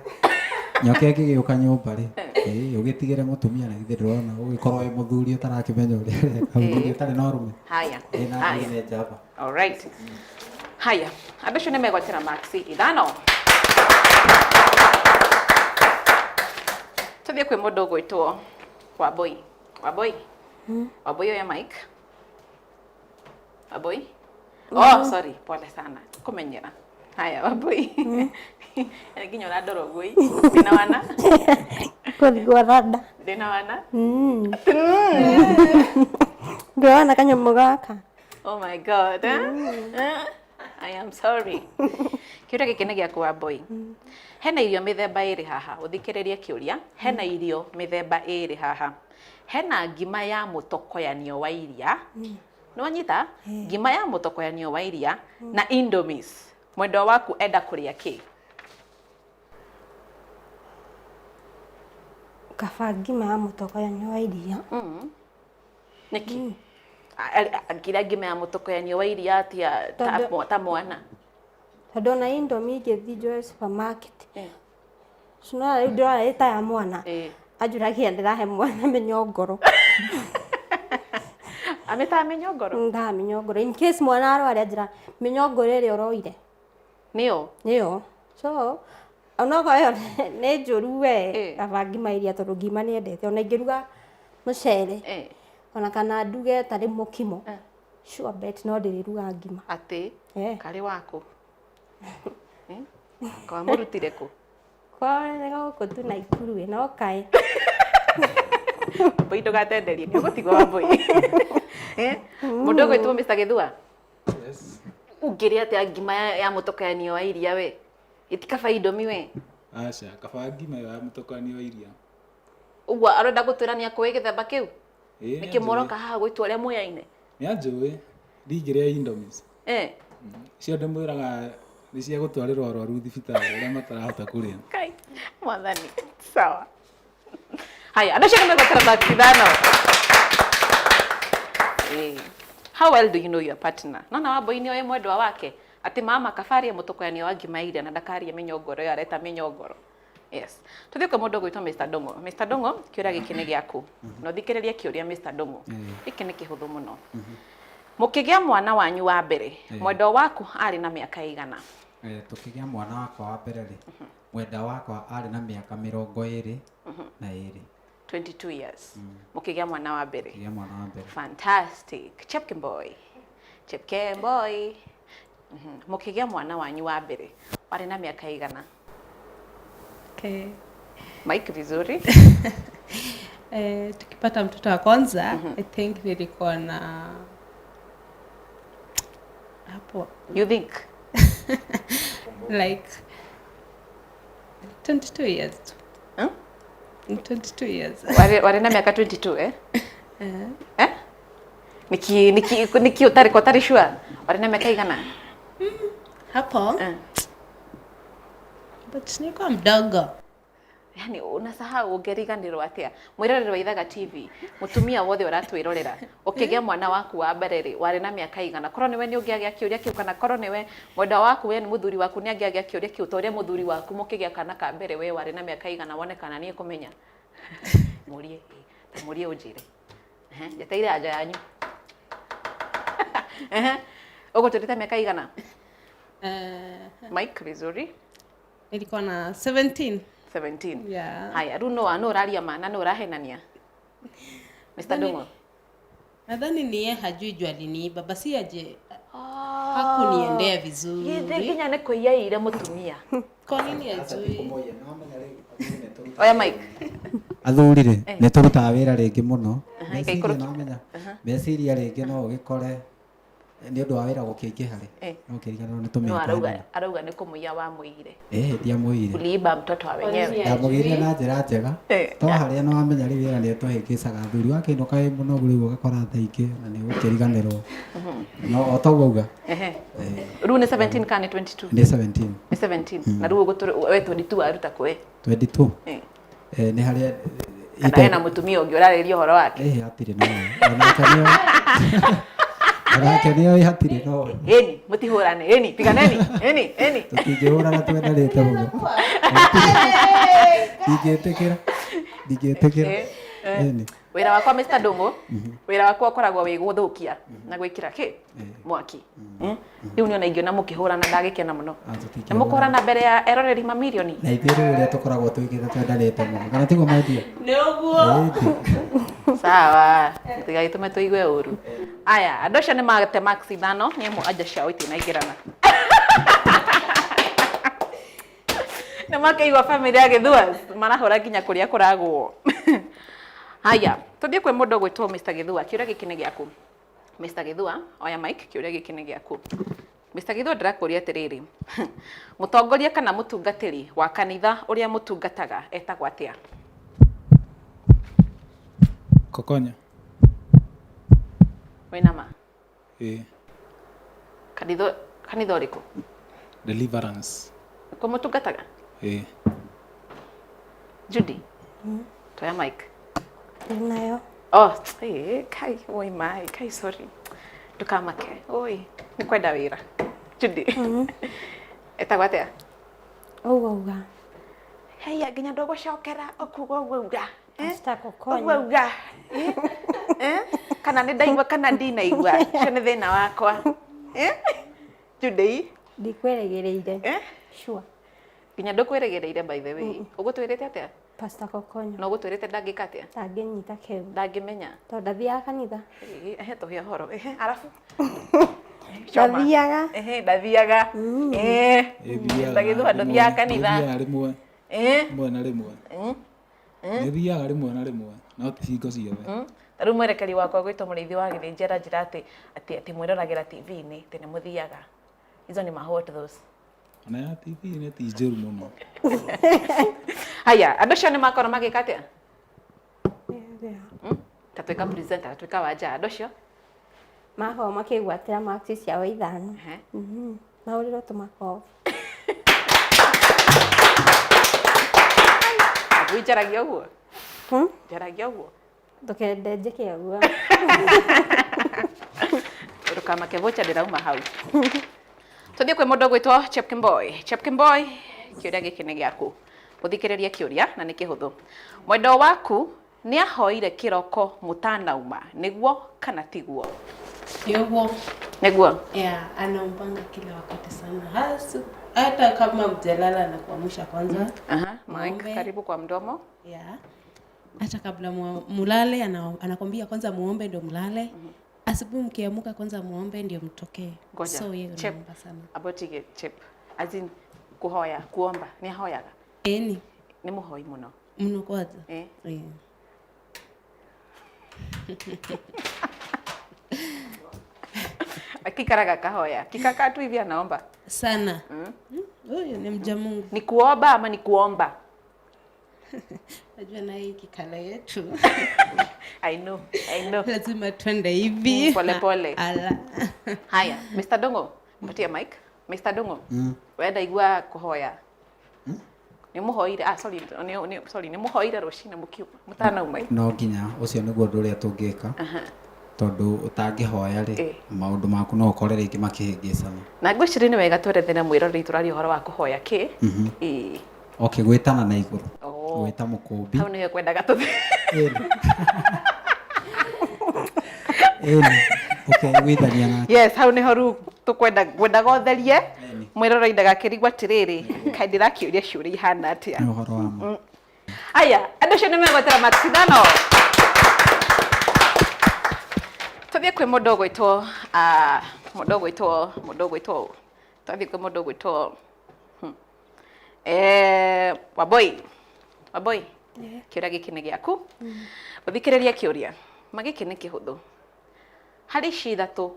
Nyoka ĩngĩgĩũka nyũmba rĩ, ĩĩ ũgĩtigĩre mũtumia na githĩ ndũrona ũgĩkorwo wĩ mũthuri ũtarakĩmenya ũrĩa ũreka, mũthuri ũtarĩ na ũrũme.
Haya.
Ĩ na
Haya.
nĩ njamba.
All right. Haya. Andũ acio nĩ megwatĩra marks ithano. Tũthiĩ kwĩ mũndũ ũgwĩtwo Wambui. Wambui. Wambui oya mic. Wambui. Oh, sorry. Pole sana. Kũmenyera. Haya, Wambui. Nginya ũrandora ũguo ĩ. Ndĩna wana?
Kũrigwo randa.
Ndĩna wana?
Ndĩrona kanyamũ gaka.
Oh my God. Eh? Eh? I am sorry. Kĩũria gĩkĩ nĩ gĩaku Wambui. Hena irio mĩthemba ĩrĩ haha. Ũthikĩrĩrie kĩũria. Hena irio mĩthemba ĩrĩ haha. Hena ngima ya mũtokoyanio wa iria. Nĩ wanyita? Ngima ya mũtokoyanio wa iria na Indomies. Mwendwa waku enda kũrĩa kĩ?
Kaba ngima ya mũtokoyanio wa iria.
Nĩkĩ? Angĩrĩa ngima ya mũtokoyanio wa iria atĩa ta
Tondũ-
ta mwana?
Tondũ ona Indomie ingĩthiĩ njoe supermarket. Cunora rĩu ndĩrona ĩ ta ya mwana. Anjũragia ndĩrahe mwana mĩnyongoro.
Amĩtaga mĩnyongoro?
Ndaga mĩnyongoro. In case mwana arware anjĩra mĩnyongoro ĩrĩa ũroire.
Nĩyo?
Nĩyo. So onokorwo ĩyo nĩ njũru we, kaba ngima iria tondũ ngima nĩendete. Ona ingĩruga mũcere ona kana nduge tarĩ mũkimo. Sure bet no ndĩrĩruga ngima.
Atĩ? Karĩ waku? Kamũrutire kũ?
Kwao nĩ gũkũ tu Naikuru ĩ, no kaĩ.
Mbũi ndũgatenderie, nĩ ũgũtigwo Wambui. Mũndũ ũgwĩtwo Mr. Gĩthua?
Yes.
Ũngĩrĩa atĩa ngima ya mũtokoyanio wa iria we? Ĩtikaba Indomie we?
Aca, kaba ngima ĩyo ya mũtokoyanio wa iria.
Ũguo arenda gũtwĩra nĩ akũĩ gĩthemba kĩu?
Ĩĩ,
Nĩkĩ mũroka haha gwĩtwo ũrĩa mũyaine?
Nĩ anjũĩ, ndingĩrĩa Indomies.
Eh.
Icio ndĩmwĩraga nĩ cia gũtwarĩrwo arwaru thibitarĩ arĩa matarahota kũrĩa.
Kai, mwathani. Sawa. Haya, andũ acio nĩ megwetera marks ithano. Eh. How well do you know your partner? Nona Wambui nĩ oĩ mwendwa wake atĩ mama kabaria mũtokoyanio wa ngima ya iria na ndakarie mĩnyongoro ĩyo areta mĩnyongoro. Yes. Tũthiĩ kwĩ mũndũ ũgwĩtwo Mr. Ndung'u. Mr. Ndung'u, kĩũria gĩkĩ nĩ gĩaku. Na ũthikĩrĩrie kĩũria Mr. Ndung'u. Gĩkĩ nĩ kĩhũthũ mũno. Mũkĩgĩa mwana wanyu wa mbere, mwendwa waku arĩ na mĩaka ĩigana?
Tũkĩgĩa mwana wakwa wa mbere rĩ, mwenda wakwa arĩ na mĩaka 22.
22 years. Mũkĩgĩa mwana wa mbere.
Tũkĩgĩa mwana wa mbere.
Fantastic. Chepkemboi. Chepkemboi. Mũkĩgĩa mwana wanyu wa mbere, warĩ na mĩaka ĩigana?
Okay.
Mike vizuri.
Tukipata mtoto wa kwanza, I think nilikuwa na hapo.
You think?
Like 22 years. 22 years.
Warĩ na mĩaka 22 eh? Eh? Niki niki niki ũtarĩ ko ũtarĩ sure? Warĩ na mĩaka igana?
Hapo. But nilikuwa mdogo.
Yani unasahau ũngĩriganĩrwo atĩa? Mwĩroreri wa Ithaga TV, mũtumia wothe ũratwĩrorera, ũkĩgĩa mwana waku wa mbere rĩ, warĩ na mĩaka igana? Korwo nĩwe nĩ ũngĩagĩa kĩũria kĩu, kana korwo nĩwe mwendwa waku, we nĩ mũthuri waku nĩ angĩagĩa kĩũria kĩu, ta ũrĩa mũthuri waku mũkĩgĩa kana ka mbere we warĩ na mĩaka igana, wone kana nĩ ekũmenya. Mũrie, mũrie ũnjĩre. Njeteire anja yanyu. Ehe. Ũgũtũrĩte mĩaka igana?
Eh,
Mike vizuri.
Nilikuwa na 17.
17.
Yeah.
Haya, rĩu no no ũraria ma na no ũrahenania. Mr. Ndung'u.
Nadhani ni yeye hajui juu aliniiba, basi aje hakuniendea vizuri.
Githĩ nginya nĩ kũiyaire mũtumia.
Kwa nini hajui?
Oya Mike.
Athuri rĩ,
Eh.
nĩ tũrutaga wĩra rĩngĩ mũno.
Aha,
Meciria
ikaikũrũkia.
no menya, meciria rĩngĩ no ũgĩkore nĩ ũndũ wa wĩra gũkĩingĩha rĩ,
Eh.
no ũkĩriganĩrwo nĩ
No
tũmĩka.
arauga arauga nĩ kũmũiya wamũiyire.
Ĩĩ, ndiamũiyire.
Uliiba mtoto wa wenyewe.
Ndamũgĩrire na njĩra njega.
Eh.
To harĩa nĩ wamenya rĩu wĩra nĩ ũtũhĩngĩcaga athuri, wakĩinũka wĩ mũnogu rĩu ũgakora thaa ingĩ na nĩ ũgũkĩriganĩrwo. No o toguo auga.
Ehe. Rĩu nĩ 17 kana nĩ 22?
Nĩ 17.
Nĩ 17. Na rĩu ũgũtũrĩ we 22 waruta kũ ĩ?
22.
Eh.
Eh, nĩ harĩa
Kana hena mũtumia ũngĩ ũrarĩria ũhoro wake?
Eh, hatirĩ no. Onake nĩoĩ. Onake nĩoĩ hatirĩ no.
Ĩni, mũtihũrane, ĩni, piganeni, ĩni, ĩni.
Tũtingĩhũrana twendanĩte mũno. Ndingĩtĩkĩra. Ndingĩtĩkĩra.
Eh, eh.
Ĩni.
Wĩra wakwa Mr. Ndung'u, wĩra wakwa ũkoragwo wĩ gũthũkia na gwĩkĩra kĩ mwaki. Rĩu nĩ ona ingĩona mũkĩhũrana ndagĩkena mũno. Na mũkũhũrana mbere ya eroreri mamirioni.
Na ithuĩ rĩu ũrĩa tũkoragwo twĩkĩte twendanĩte mũno. Kana tiguo my dear?
Nĩ ũguo.
Sawa, mũtigagĩtũme tũigue ũru. Aya, andũ acio nĩ mate max ithano, nĩ amwe anja ciao itinaingĩrana. Nĩ makĩigua bamĩrĩ ya Gĩthua marahũra nginya kũrĩa kũragwo. Haya, tũthiĩ kwĩ mũndũ ũgwĩtwo Mr. Gĩthua, kĩũria gĩkĩ nĩ gĩaku. Mr. Gĩthua, oya mic, kĩũria gĩkĩ nĩ gĩaku. Mr. Gĩthua ndĩrakũria atĩrĩrĩ, mũtongoria kana mũtungatĩri wa kanitha ũrĩa mũtungataga etagwo atĩa?
Kokonya.
Wĩna ma?
Ĩĩ.
Kanitha kanitha ũrĩkũ?
Deliverance.
Kũ mũtungataga?
Ĩĩ.
Judy, toya mic.
Ndĩnayo.
Oh, eh, kai, oi mai, kai sorry. Ndũkamake. Oi, nĩ kwenda wĩra. Judy. Etagwo atĩa?
Ũguo auga.
Haya, nginya ndũgũcokera ũkuga ũguo auga.
Pastor Kokonya.
Ũguo auga. Eh? Eh? Kana nĩ ndaigua kana ndinaigua. Ũcio nĩ thĩna wakwa. Eh? Judy.
Ndikwĩrĩgĩrĩire.
Eh?
Sure.
Nginya ndũkwĩrĩgĩrĩire by the way. Ũgũtwĩrĩte atĩa?
Pastor Kokonya.
Na ũgũtwĩrĩte ndangĩka atĩa?
Ndangĩnyita kĩu.
Ndangĩmenya.
Tondũ ndathiaga kanitha.
Ĩĩ, ehe tũhe ũhoro. Ehe, arabu.
Ndathiaga.
Ehe, ndathiaga. Eh.
Ĩthiaga.
Ndagĩthua ndũthiaga kanitha.
Ĩthiaga rĩmwe.
Eh.
Rĩmwe na rĩmwe.
Mm.
Nĩthiaga rĩmwe na rĩmwe, no ti hingo ciothe.
Ta rĩu mwerekeri wakwa gwĩtwo mũrĩithi wa gĩthĩnji aranjĩra atĩ atĩ atĩ mwĩroragĩra TV-inĩ atĩ nĩ mũthiaga. Hizo ni mahot those.
Ona ya TV nĩ ti njũru mũno.
Haya, andũ acio nĩ makorwo magĩka atĩa? Ta twĩka presenter, twĩka wanja andũ acio.
Makorwo makĩgwatĩra marks ciao ithano. Mahũrĩrwo tũmakobi.
Abu njaragia ũguo? Njaragia ũguo?
Ndũkende njĩke ũguo.
Ndũkamake voucher ndĩrauma hau. Tũthiĩ kwĩ mũndũ ũgwĩtwo Chepkemboi. Chepkemboi, kĩũria gĩkĩ nĩ gĩaku. Ũthikĩrĩrie kĩũria na nĩ kĩhũthũ. Mwendwa waku nĩ ahoire kĩroko mũtanauma, nĩguo kana tiguo?
Nĩ ũguo.
Nĩguo?
Yeah, anaombanga kila wakati sana. Hasu, hata kama mjalala na kuamsha kwanza.
Aha, Mike,
Muombe.
karibu kwa mdomo.
Yeah. Hata kabla mulale anakwambia kwanza muombe ndio mlale. Asubuhi mkiamuka kwanza muombe ndio mtokee.
Ngoja.
So yeye
Chep.
anaomba sana.
Abotige chep. As in kuhoya, kuomba, nĩ ahoyaga.
Eni.
Nĩ mũhoi mũno.
Mũno kwanza.
Eh.
Eh.
Akikaraga kahoya. Kikakaa tu hivi anaomba.
Sana. Huyu ni mja Mungu.
Ni kuomba ama ni kuomba?
Najua na hii kikala yetu.
I know, I know.
Lazima twende hivi.
Pole pole.
Ala.
Haya, Mr. Dongo, mpatie mic. Mr. Dongo, we ndaigua kuhoya. Nĩ mũhoire, ah sorry, nĩ sorry, nĩ mũhoire rũcinĩ mũkiuma, mũtanauma.
No nginya ũcio nĩguo ũndũ ũrĩa tũngĩka
Aha.
tondũ ũtangĩhoya rĩ
Eh.
maũndũ maku no ũkore rĩngĩ makĩhĩngĩcana.
Na ngwĩciria nĩ wega twerethere mwĩroreri tũraria ũhoro wa kũhoya kĩ.
Mhm.
Ĩĩ.
Okay, gwĩtana na igũrũ.
Oh.
Gwĩta mũkũmbi.
Hau nĩho kwendaga tũthiĩ.
Ĩni. Ũkeiguithania nake.
Yes, hau nĩho rĩu tũkwenda ngwendaga ũtherie mwĩroreri ndagakĩrigwo atĩrĩrĩ, kaĩ ndĩrakĩũria ciũria ihana atĩa.
Nĩ ũhoro wa ma.
Aya, andũ acio nĩ megwetera marks ithano. Tũthiĩ kwĩ mũndũ ũgwĩtwo ah, mũndũ ũgwĩtwo mũndũ ũgwĩtwo twathiĩ kwĩ mũndũ ũgwĩtwo Wambui, Wambui, kĩũria gĩkĩ nĩ gĩaku. Ũthikĩrĩrie kĩũria ma gĩkĩ nĩ kĩhũthũ. Harĩ ici ithatũ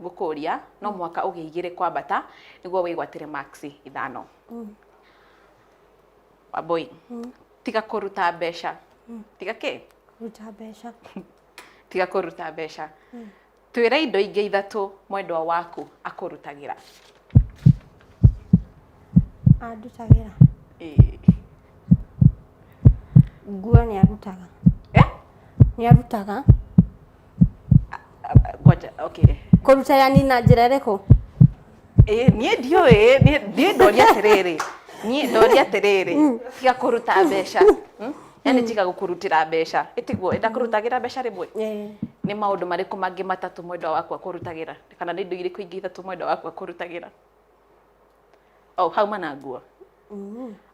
ngũkũria no mũhaka ũgĩe igĩrĩ kwambata nĩguo wĩgwatĩre marks ithano. Wambui, tiga kũruta mbeca. Tiga kĩ?
Kũruta mbeca.
Tiga kũruta mbeca. Twĩre indo ingĩ ithatũ mwendwa waku akũrutagĩra.
Andutagĩra.
Ĩĩ.
Nguo nĩ arutaga.
Eh?
Nĩ arutaga.
Ngoja, okay.
Kũruta yani na njĩra ĩrĩkũ?
Ĩĩ, niĩ ndiũĩ, niĩ ndoria atĩrĩrĩ, niĩ ndoria atĩrĩrĩ, tiga kũruta mbeca. Yani tiga gũkũrutĩra mbeca. Ĩtiguo, ndakũrutagĩra mbeca rĩmwe? Nĩ maũndũ marĩkũ mangĩ matatũ mwendwa waku akũrutagĩra? Kana nĩ indo irĩkũ ingĩ ithatũ mwendwa waku akũrutagĩra? Oh, hauma na nguo.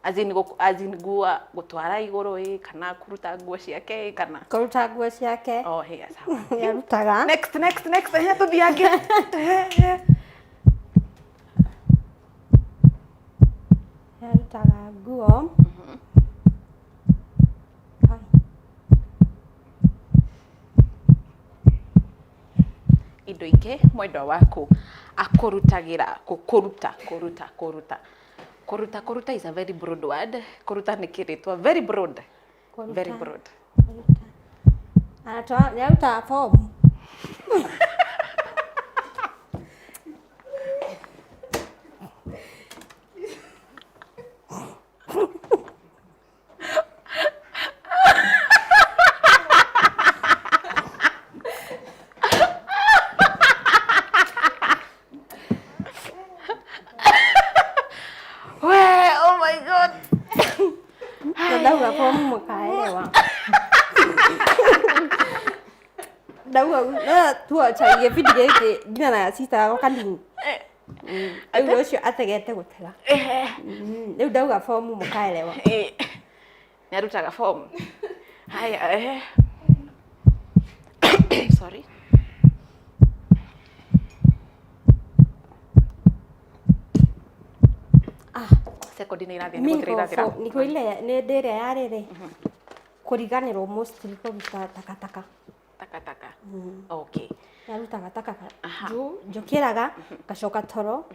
As in, as in nguo gũtwara igũrũ ĩ, kana kũruta nguo ciake ĩ, kana?
Kũruta nguo ciake.
Oh, hey, sawa.
Nĩ arutaga.
Next, next, next. Ehe, tũthiĩ angĩ.
Nĩ arutaga nguo.
Indo ingĩ mwendwa waku akũrutagĩra, kũruta, kũruta, kũruta. Kũruta, kũruta is a very broad word. Kũruta nĩ kĩrĩtwa very broad. Very broad.
Anatoa, nĩ arutaga form.
We, oh my God.
Ndauga form mũkaelewa. Ndauga no tuocha gĩbindi gĩkĩ nginya na sister yakwa kanini. Rĩu ũcio ategete gũtega. Rĩu ndauga form mũkaelewa.
Nĩ arutaga form. Haya, Sorry. Sekondi nĩ irathiĩ, nĩ gũthira irathira.
Niko ile nĩ ndĩ ĩrĩa ya rĩrĩ kũriganĩrwo mostly kũruta takataka.
Takataka. Okay.
Nĩarutaga takataka. Juu njũkĩraga ngacoka toro,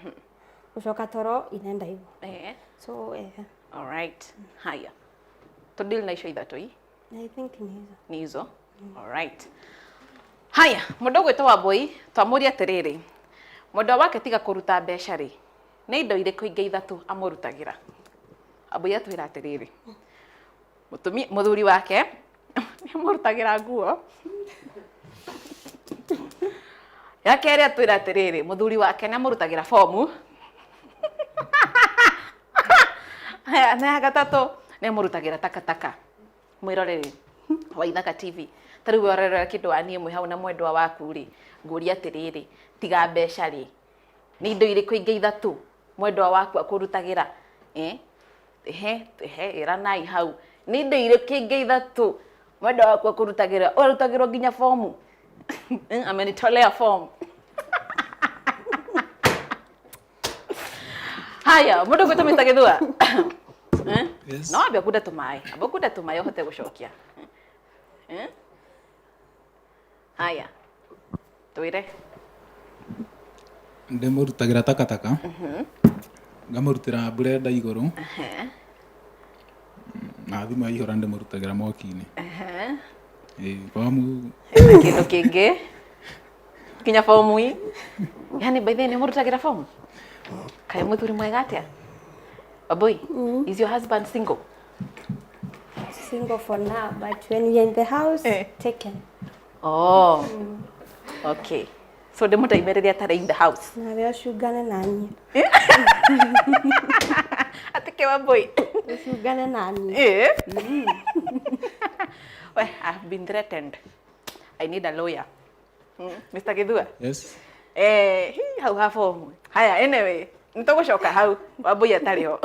gũcoka toro inaenda hivyo. So
All right. Haya. Tũdeal na icio ithatũ ii?
I think ni hizo.
Ni hizo. All right. Haya, mũndũ ũgwĩtwo Wambui twamũria atĩrĩrĩ, mwendwa wake tiga kũruta mbeca rĩ, nĩ indo irĩkũ ingĩ ithatũ amũrutagĩra? Wambui atwĩra atĩrĩrĩ, mũthuri wake nĩ amũrutagĩra nguo. Ya kerĩ atwĩra atĩrĩrĩ, mũthuri wake nĩ amũrutagĩra bomu. Haya, na ya gatatũ nĩ amũrutagĩra takataka. Mwĩroreri wa Ithaka TV, ta rĩu we ũrerorera kĩndũ wa niĩ mwĩ hau na mwendwa waku rĩ, ngũria atĩrĩrĩ, tiga mbeca rĩ, nĩ indo irĩkũ ingĩ ithatũ mwendwa waku akũrutagĩra? Ehe, ehe, ĩranai hau. Nĩ indo irĩkũ ingĩ ithatũ mwendwa waku akũrutagĩra? Ũrarutagĩrwo nginya bomu. Amenitolea form. Haya, mũndũ ũgwĩtwo Mr. Gĩthua.
Yes.
No wambe ũkunde tũmaĩ, amba ũkunde tũmaĩ ũhote gũcokia. Haya, twĩre.
Ndĩmũrutagĩra takataka, ngamũrutĩra mburenda igũrũ, na thimũ yaihũra ndĩmũrutagĩra mwaki-inĩ. Ĩĩ, bomu.
Hena kĩndũ kĩngĩ nginya bomu ii. Yani by the way nĩ mũrutagĩra bomu? Kaĩ mũthuri mwega atĩa? Wambui, is your husband single?
Single for now, but when we are in the house, taken.
Oh. Okay. So ndĩmũtaime rĩrĩa atarĩ in the house.
Nawe ũcungane na niĩ.
Atĩ kĩ Wambui?
Ũcungane na niĩ.
Well, I've been threatened. I need a lawyer. Mr. Githua.
Yes.
Eh, hi, hau ha fomu. Haya, anyway, nĩ tũgũcoka hau Wambui atarĩ ho.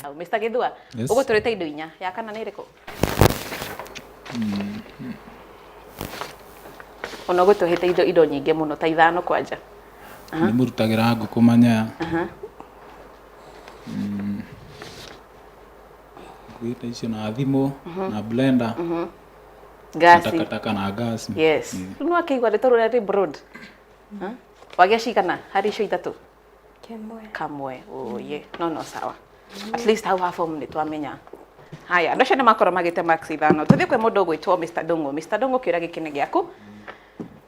Hau, Mr. Githua,
Yes.
ũgũtũrĩte indo inya, ya kana nĩ ĩrĩkũ? Ona ũgũtũhĩte indo nyingĩ mũno ta ithano kwanja.
Nĩ mũrutagĩra ngũkũ manyoya. Nguĩte icio na thimũ na blender na
Ngasi.
takataka na ngasi.
Yes. Rĩu nĩwakĩigua rĩtwa rĩrĩa rĩ broad. Wagĩa cigana harĩ icio ithatũ?
Kĩmwe.
Kamwe. Oye. No no sawa. At least hau ha form nĩ twamenya. Haya, andũ acio nĩ makorwo magĩte marks ithano. Tũthiĩ kwĩ mũndũ ũgwĩtwo Mr. Ndung'u. Mr. Ndung'u kĩũria gĩkĩ nĩ gĩaku.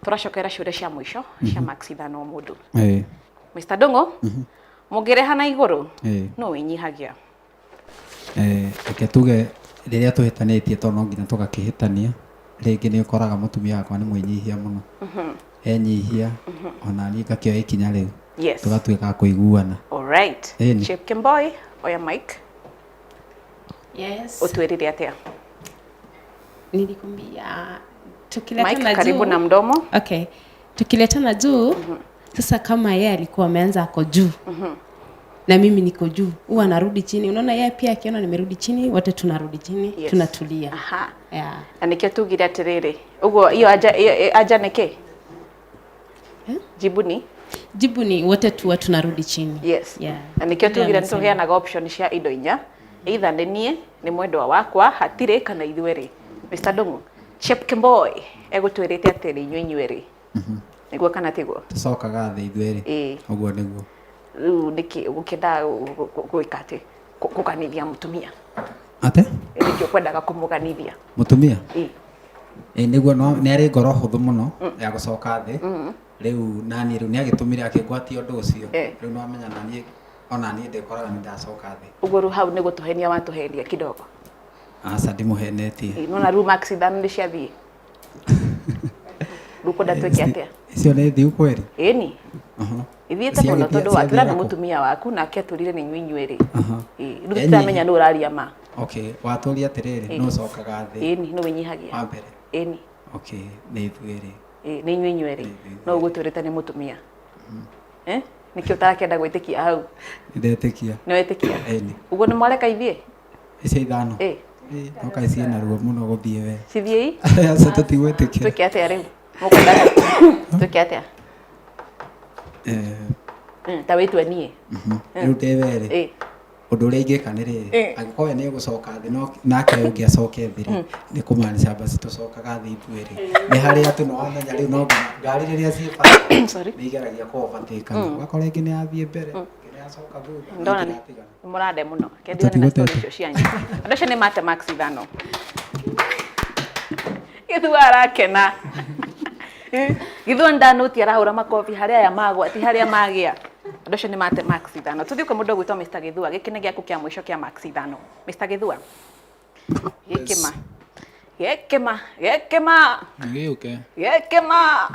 Tũracokera ciũria cia mũico cia marks ithano o mũndũ. Mr. Ndung'u, mũngĩreha na igũrũ no wĩnyihagia.
Reke tuge rĩrĩa tũhĩtanĩtie tondũ no nginya tũgakĩhĩtania, rĩngĩ nĩ ũkoraga mũtumia wakwa nĩ mwĩnyihia mũno. Enyihia ona niĩ ngakĩoya ikinya rĩu.
Yes.
Tũgatuĩka a kũiguana.
All right.
Ĩni.
Chepkemboi, oya mic.
Yes.
Ũtwĩrire atĩa?
Nilikwambia tukiletana
Mic karibu
juu.
na mdomo.
Okay. Tukiletana juu, sasa kama yeye alikuwa ameanza ako juu na mimi niko juu, huwa anarudi chini. Unaona, yeye pia akiona nimerudi chini, wote tunarudi chini.
Yes.
Tunatulia.
Aha.
Yeah.
Na nĩkĩo tugire atĩrĩrĩ, ũguo iyo anja iyo anja nĩ kĩ? Jibu ni?
Jibu ni wote tuwa tunarudi chini.
Yes.
Yeah.
Na nĩkĩo tugire
Vile
nĩ
amesema.
tũheanaga option cia indo inya, either nĩ niĩ, nĩ mwendwa wakwa, hatirĩ kana ithuerĩ. Mr. Ndung'u, Chepkemboi egũtwĩrĩte atĩrĩ inyuĩ inyuerĩ. Nĩguo kana tiguo?
Tũcokaga thĩ ithuerĩ.
Ĩĩ.
Ũguo nĩguo.
Rĩu nĩkĩ ũgũkĩendaga gwĩka atĩ kũganithia mũtumia?
Ate?
Nĩkĩ ũkwendaga kũmũganithia?
Mũtumia?
Ĩĩ.
Ĩ nĩguo no nĩ arĩ ngoro hũthũ mũno ya gũcoka thĩ. Rĩu naniĩ rĩu nĩ agĩtũmire akĩngwatia ũndũ ũcio. Rĩu no amenya naniĩ ona niĩ ndĩkoraga nĩ ndacoka thĩ.
Ũguo rĩu hau nĩ gũtũhenia watũhenia kidogo.
Aca ndimũhenetie.
Ĩĩ, nona rĩu marks ithano nĩ ciathiĩ. Rĩu ũkwenda twĩke atĩa?
Icio nĩ thiu kweri?
Ĩni. Ithiĩte mũno tondũ watwĩra nĩ mũtumia waku nake atwĩrire nĩ inyuĩ inyuerĩ. Ĩĩ, rĩu tũtiramenya nũ ũraria ma.
Okay, watũria atĩrĩrĩ,
Ĩĩ.
nũ ũcokaga thĩ?
Ĩni, nũ wĩnyihagia?
Wa mbere.
Ĩni.
Okay, nĩ ithuerĩ.
Ĩĩ, nĩ inyuĩ inyuerĩ. No ũgũtwĩrĩte nĩ mũtumia. Eh? Nĩkĩ ũtarakĩenda gwĩtĩkia hau?
Nĩ ndetĩkia.
Nĩ wetĩkia?
Ĩni.
Ũguo nĩ mwareka ithiĩ?
Icio ithano.
Ĩĩ.
No kaĩ ciĩna ruo mũno gũthiĩ we.
Cithiĩi?
Aca tũtigwĩtĩkia.
Twĩke atĩa rĩu? Mũkwenda twĩke atĩa? Ta wĩtue niĩ.
Rĩu ndĩ werĩ.
Ĩĩ.
Ũndũ ũrĩa ingĩka nĩ rĩrĩ,
Ĩĩ.
angĩkorwo we nĩ ũgũcoka thĩ no nake ũngĩ acoke thĩ rĩ, nĩ kũmaanisha basi tũcokaga thĩ ithuerĩ. Nĩ harĩa tu nĩwamenya rĩu no nginya ngari rĩrĩa ciĩ bara nĩ igeragia kũ overtake Ũgakora ĩngĩ nĩ yathiĩ mbere, ĩngĩ nĩ yacoka thutha.
Ndona
ĩngĩ
nĩ
yatigana.
mũrande mũno. Kendigane na story icio cianyu. Andũ acio nĩ mate marks ithano. Gĩthua arakena. Gĩthua ndanũti arahũra makobi harĩa aya magwa ti harĩa magĩa. Andũ acio nĩ mate marks ithano. Tũthiĩ kwĩ mũndũ ũgwĩtwo Mr. Gĩthua. Gĩkĩ nĩ gĩaku kĩa mũico kĩa marks ithano. Mr. Gĩthua. Gĩkĩma. Gĩkĩma. Gĩkĩma.
Gĩũke.
Gĩkĩma.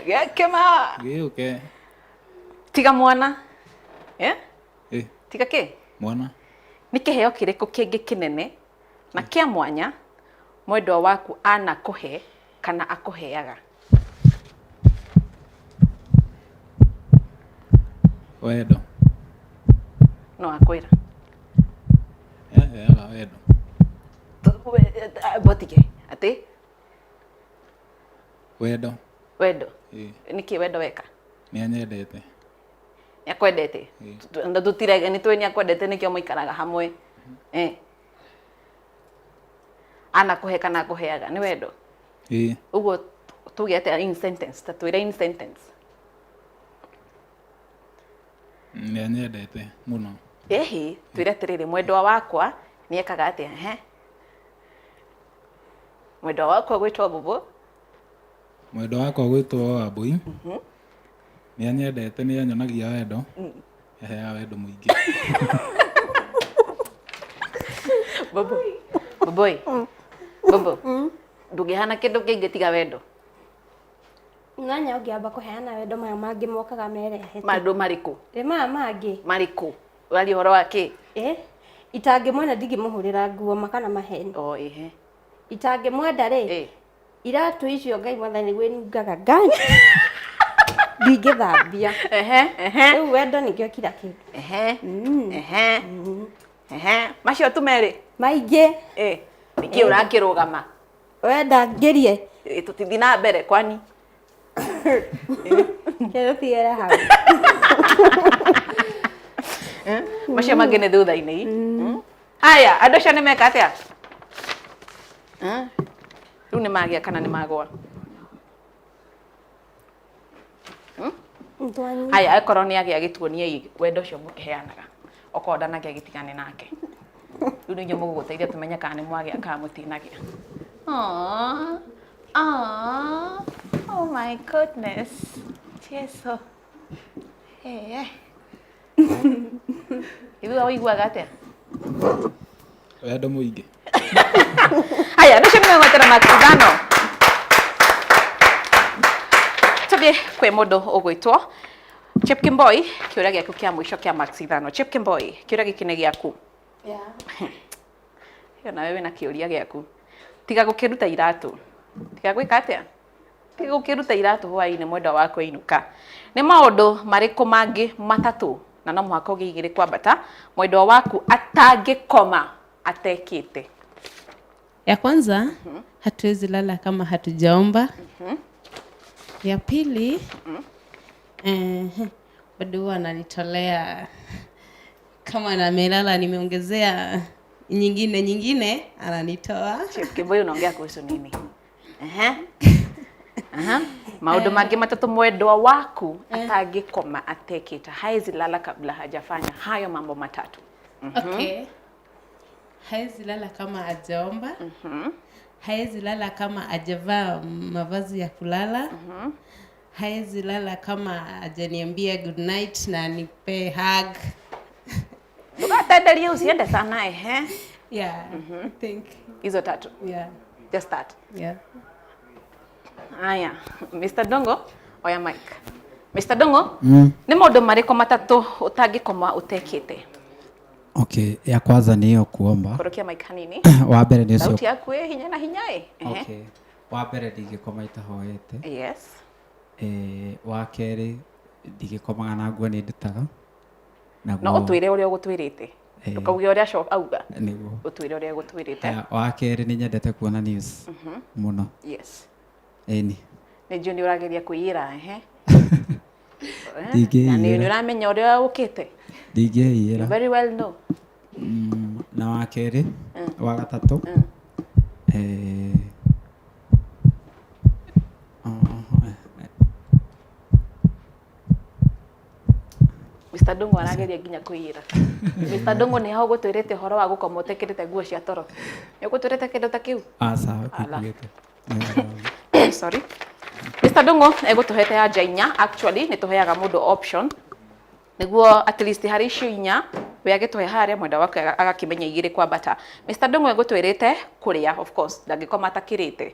Gĩkĩma.
Gĩũke.
Tiga mwana. Eh?
Ĩ.
Tiga kĩ?
Mwana.
Nĩ kĩheo kĩrĩkũ kĩngĩ kĩnene na kĩa mwanya mwendwa waku anakũhe kana akũheaga?
Wendo.
No akwĩra.
Aheaga wendo.
Botige atĩ
Wendo.
wendo.
Ĩ.
Nĩkĩ wendo weka?
Nĩ anyendete.
Nĩ akwendete. Na tũtirege nĩ tũĩ nĩ akwendete nĩkĩo mũikaraga hamwe. Eh. Anakũhe kana akũheaga nĩ wendo.
Ĩ.
Ũguo tuge atĩa in sentence, ta twĩre in sentence.
Nĩ anyendete mũno.
Ĩhĩ, twĩre atĩrĩrĩ mwendwa wakwa nĩ ekaga atĩa? Ehe. Mwendwa wakwa gwĩtwo Bobo.
Mwendwa wakwa gwĩtwo Wambui. Nĩ anyendete, nĩ anyonagia wendo. Aheaga wendo mũingĩ.
Bobo. Boboi. Bobo. Ndũngĩhana kĩndũ kĩngĩ tiga wendo.
Nanya ũngĩamba kũheana wendo maya mangĩ mokaga merehete.
Maũndũ marĩkũ?
Ĩ maya mangĩ.
Marĩkũ? Ũraria ũhoro wa kĩ?
Ĩ itangĩmwenda ndingĩmũhũrĩra nguo ma kana maheni.
O ĩhe.
Itangĩmwenda rĩ, Iratũ icio Ngai mwathani gwĩnungaga Ngai ndingĩthambia.
Ehe, ehe.
Rĩu wendo nĩkĩo kila kĩndũ.
Ehe. Ehe. Ehe. Macio tu merĩ.
Maingĩ.
Eh, nĩkĩ ũrakĩrũgama?
Wenda ngĩrie.
Eh, tũtithiĩ na mbere kwani?
Kĩrũtigĩre hau.
Macio mangĩ nĩ thutha-inĩ. Haya, andũ acio nĩ meka atĩa? Rĩu nĩ magĩa kana nĩ magwa? Haya, akorwo nĩ agĩa gĩtuonie wendo ũcio mũkĩheanaga. Okorwo ndanagĩa gĩtigane nake. Rĩu nĩ inyuĩ mũgũgũteithia tũmenye kana nĩ mwagĩa kana mũtinagĩa. Aww. Aww. Oh my goodness. Jesu. Hey. Ithuĩ ũiguaga atĩa?
Wendo mũingĩ.
Haya, nĩcio nĩmegwetera marks ithano. Tũthiĩ kwĩ mũndũ ũgwĩtwo Chepkemboi, kĩũria gĩaku kĩa mũico kĩa marks ithano. Chepkemboi, kĩũria gĩkĩ nĩ gĩaku.
Yeah.
Ĩyo nawe wĩna kĩũria gĩaku. Tiga gũkĩruta iratũ. Tiga gwĩka atĩa? Tiga gũkĩruta iratũ hwaĩ-inĩ mwendwa waku ainũka. Nĩ maũndũ marĩkũ mangĩ matatũ na no mũhaka ũgĩe igĩrĩ kwambata mwendwa waku atangĩkoma atekĩte?
Ya kwanza, hatuwezi lala kama hatujaomba. Ya pili, bado huwa ananitolea kama namelala nimeongezea nyingine nyingine ananitoa.
Chepkemboi unaongea kuhusu nini? Ehe. Aha. Maũndũ mangĩ matatũ mwendwa waku atangĩkoma atekĩte, haezi lala kabla hajafanya hayo mambo matatu.
Okay. Haezi lala kama hajaomba. Haezi lala kama hajavaa mavazi ya kulala. Haezi lala kama hajaniambia good night na nipe hug.
Ndũgatenderie usiende sana ehe.
Yeah. I think.
Hizo tatu.
Yeah.
Just that.
Yeah.
Aya, Mr. Dongo, oya mic. Mr. Dongo, nĩ maũndũ marĩkũ matatũ ũtangĩkoma ũtekĩte?
Okay, ya kwanza ni hiyo kuomba.
Korokia mic hanini.
Wa mbere nĩ ũcio.
Sauti yaku ĩ hinya na hinya ĩ. Ehe.
Okay. Wa mbere ndingĩkoma itahoete.
Yes.
Wa kerĩ ndingĩkomaga na nguo nĩ ndutaga.
No ũtwĩre ũrĩa ũgũtwĩrĩte. Ndũkauge ũrĩa acoka auga.
Nĩguo.
Ũtwĩre ũrĩa ũgũtwĩrĩte.
Haya, wa kerĩ nĩ nyendete kuona news mũno.
Yes.
Ĩni.
Nĩ njũĩ nĩ ũrageria kwĩyĩra ehe.
Ndingĩiyĩra.
Na nĩ ũramenya ũrĩa ũkĩte.
Ndingĩiyĩra.
You very well know.
Na wa kerĩ, wa gatatũ,
Mr. Ndung'u arageria nginya kwĩyĩra. Mr. Ndung'u nĩ ho ũgũtwĩrĩte ũhoro wa gũkoma ũtekĩrĩte nguo cia toro. Nĩ ũgũtwĩrĩte kĩndũ ta kĩu?
Aca,
Ala.
ngũkugĩte.
Sorry. Mr. Ndung'u egũtũhete anja inya, actually nĩ tũheaga mũndũ option nĩguo at least harĩ icio inya we agĩtũhe harĩa mwenda wake agakĩmenya igĩrĩ kwambata. Mr. Ndung'u egũtwĩrĩte kũrĩa, of course ndangĩkoma atakĩrĩte.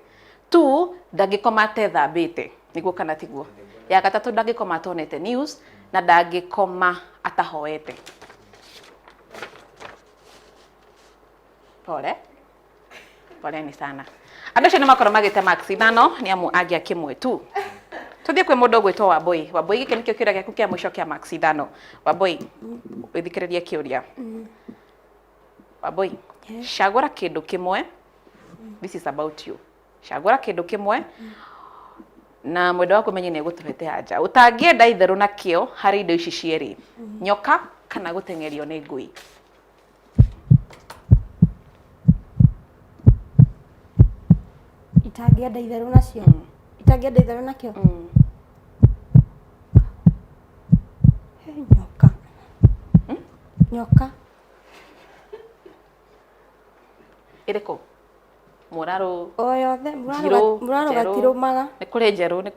2, ndangĩkoma atethambĩte, nĩguo kana tiguo? Ya gatatũ ndangĩkoma atonete news na ndangĩkoma atahoete. Pole. Poleni sana. Andũ acio nĩ makorwo magĩte marks ithano nĩ amu angĩa kĩmwe tu. Tũthiĩ kwĩ mũndũ ũgwĩtwo Wambui. Wambui, gĩkĩ nĩkĩo kĩũria gĩaku kĩa mũico kĩa marks ithano. Wambui, wĩthikĩrĩrie kĩũria. Wambui, cagũra kĩndũ kĩmwe. This is about you. Cagũra kĩndũ kĩmwe na mwendwa waku menye nĩ egũtũhete anja. Ũtangĩenda itherũ nakĩo harĩ indo ici cierĩ. Nyoka kana gũteng'erio nĩ ngui?
Itangĩenda itherũ nacio. Itangĩenda itherũ nakĩo. He nyoka. Nyoka.
Ĩrĩkũ? Mũrarũ.
O yothe,
Njirũ,
mũrarũ
njerũ.
gatirũmaga.
Nĩ kũrĩ njerũ, nĩ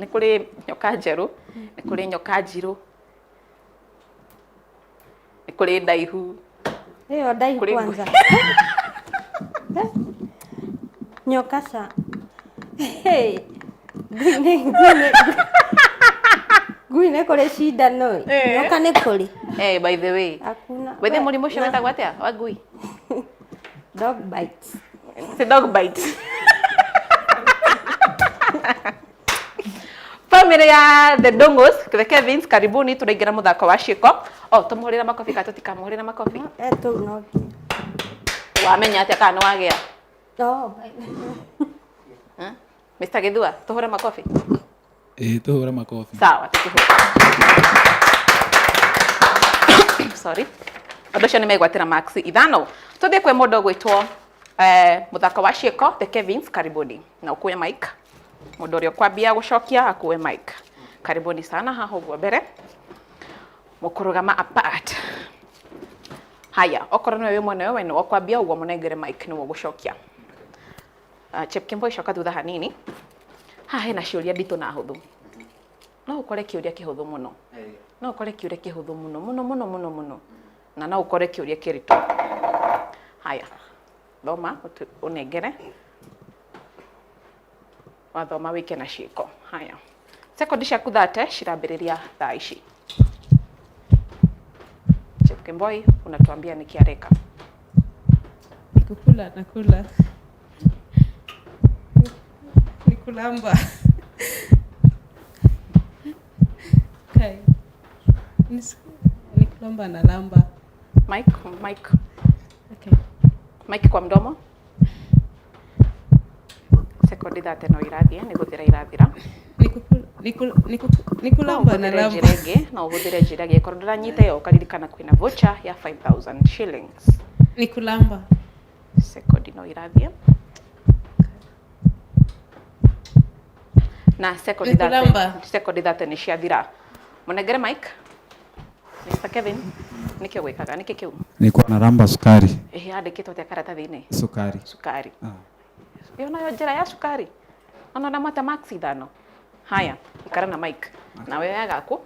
kũrĩ nyoka njerũ, nĩ kũrĩ nyoka njirũ. Nĩ kũrĩ ndaihu.
Ĩyo ndaihu
Kũrĩ
kwanza. Nyoka ca. Hey. Ngui nĩ kũrĩ cindano. Nyoka nĩ kũrĩ.
Eh, by the way.
Hakuna.
By the way, mũrimũ ũcio wetagwo atĩa wa ngui?
Dog bites.
It's a dog bite. Family ya The Dongos, The Kevins, karibuni tũraingĩra mũthako wa ciĩko. Oh, tũmũhũrĩra makobi kana tũtikamũhũrĩra makobi?
Eh, tũu no nginya.
Wamenya atĩa kana nĩ wagĩa?
No.
Eh? Mr. Githua, tũhũre makobi?
Ĩĩ tũhũre makobi.
Sawa, tũkĩhũra. Sorry. Andũ acio nĩ megwatĩra marks ithano. Tũthiĩ kwĩ mũndũ ũgwĩtwo mũthako wa ciĩko, The Kevins, karibuni. Na ũkue mic. Mũndũ ũrĩa ũkwambia gũcokia akue mic. Karibuni sana haha ũguo mbere. Mũkũrũgama apart. Haya, okorwo nĩwe wĩ mwena ũyũ, we nĩwe ũkwambia ũguo mũnengere mic nĩwe ũgũcokia. Chepkemboi coka thutha hanini. Haha hena ciũria nditũ na hũthũ. No ũkore kĩũria kĩhũthũ mũno. No ũkore kĩũria kĩhũthũ mũno mũno mũno mũno mũno. Na no ũkore kĩũria kĩritũ. Haya, thoma ũnengere. Wathoma wĩke na ciĩko. Haya. Sekondi ciaku 30 cirambĩrĩria thaa ici. Chepkemboi, unatuambia nĩkĩ areka.
Kukula nakula. Ni kulamba. Kai. Ni kulamba na lamba.
Mic, mic.
Okay.
Mic kwa mdomo. Sekondi 30 no irathiĩ, nĩ gũthira irathira.
Ni kulamba na
No ũhũthĩre
lamba.
njĩra ĩngĩ, no ũhũthĩre njĩra ĩngĩ. Korwo ndũranyita ĩyo ũkaririkana kwĩna voucher ya 5000 shillings.
Ni kulamba.
Sekondi no irathiĩ. Na sekondi
Ni kulamba.
30, sekondi 30 nĩ ciathira. Mũnengere mic. Mr. Kevin, nĩkĩ ũgwĩkaga? Nĩkĩ kĩu?
Nilikuwa naramba sukari.
Ĩhĩ yandĩkĩtwo atĩa karatathi-inĩ?
Sukari.
Sukari.
Ah.
Ĩyo nayo njĩra ya sukari. Ona na mata max ithano. Haya, ikara na mic. Nawe oya gaku.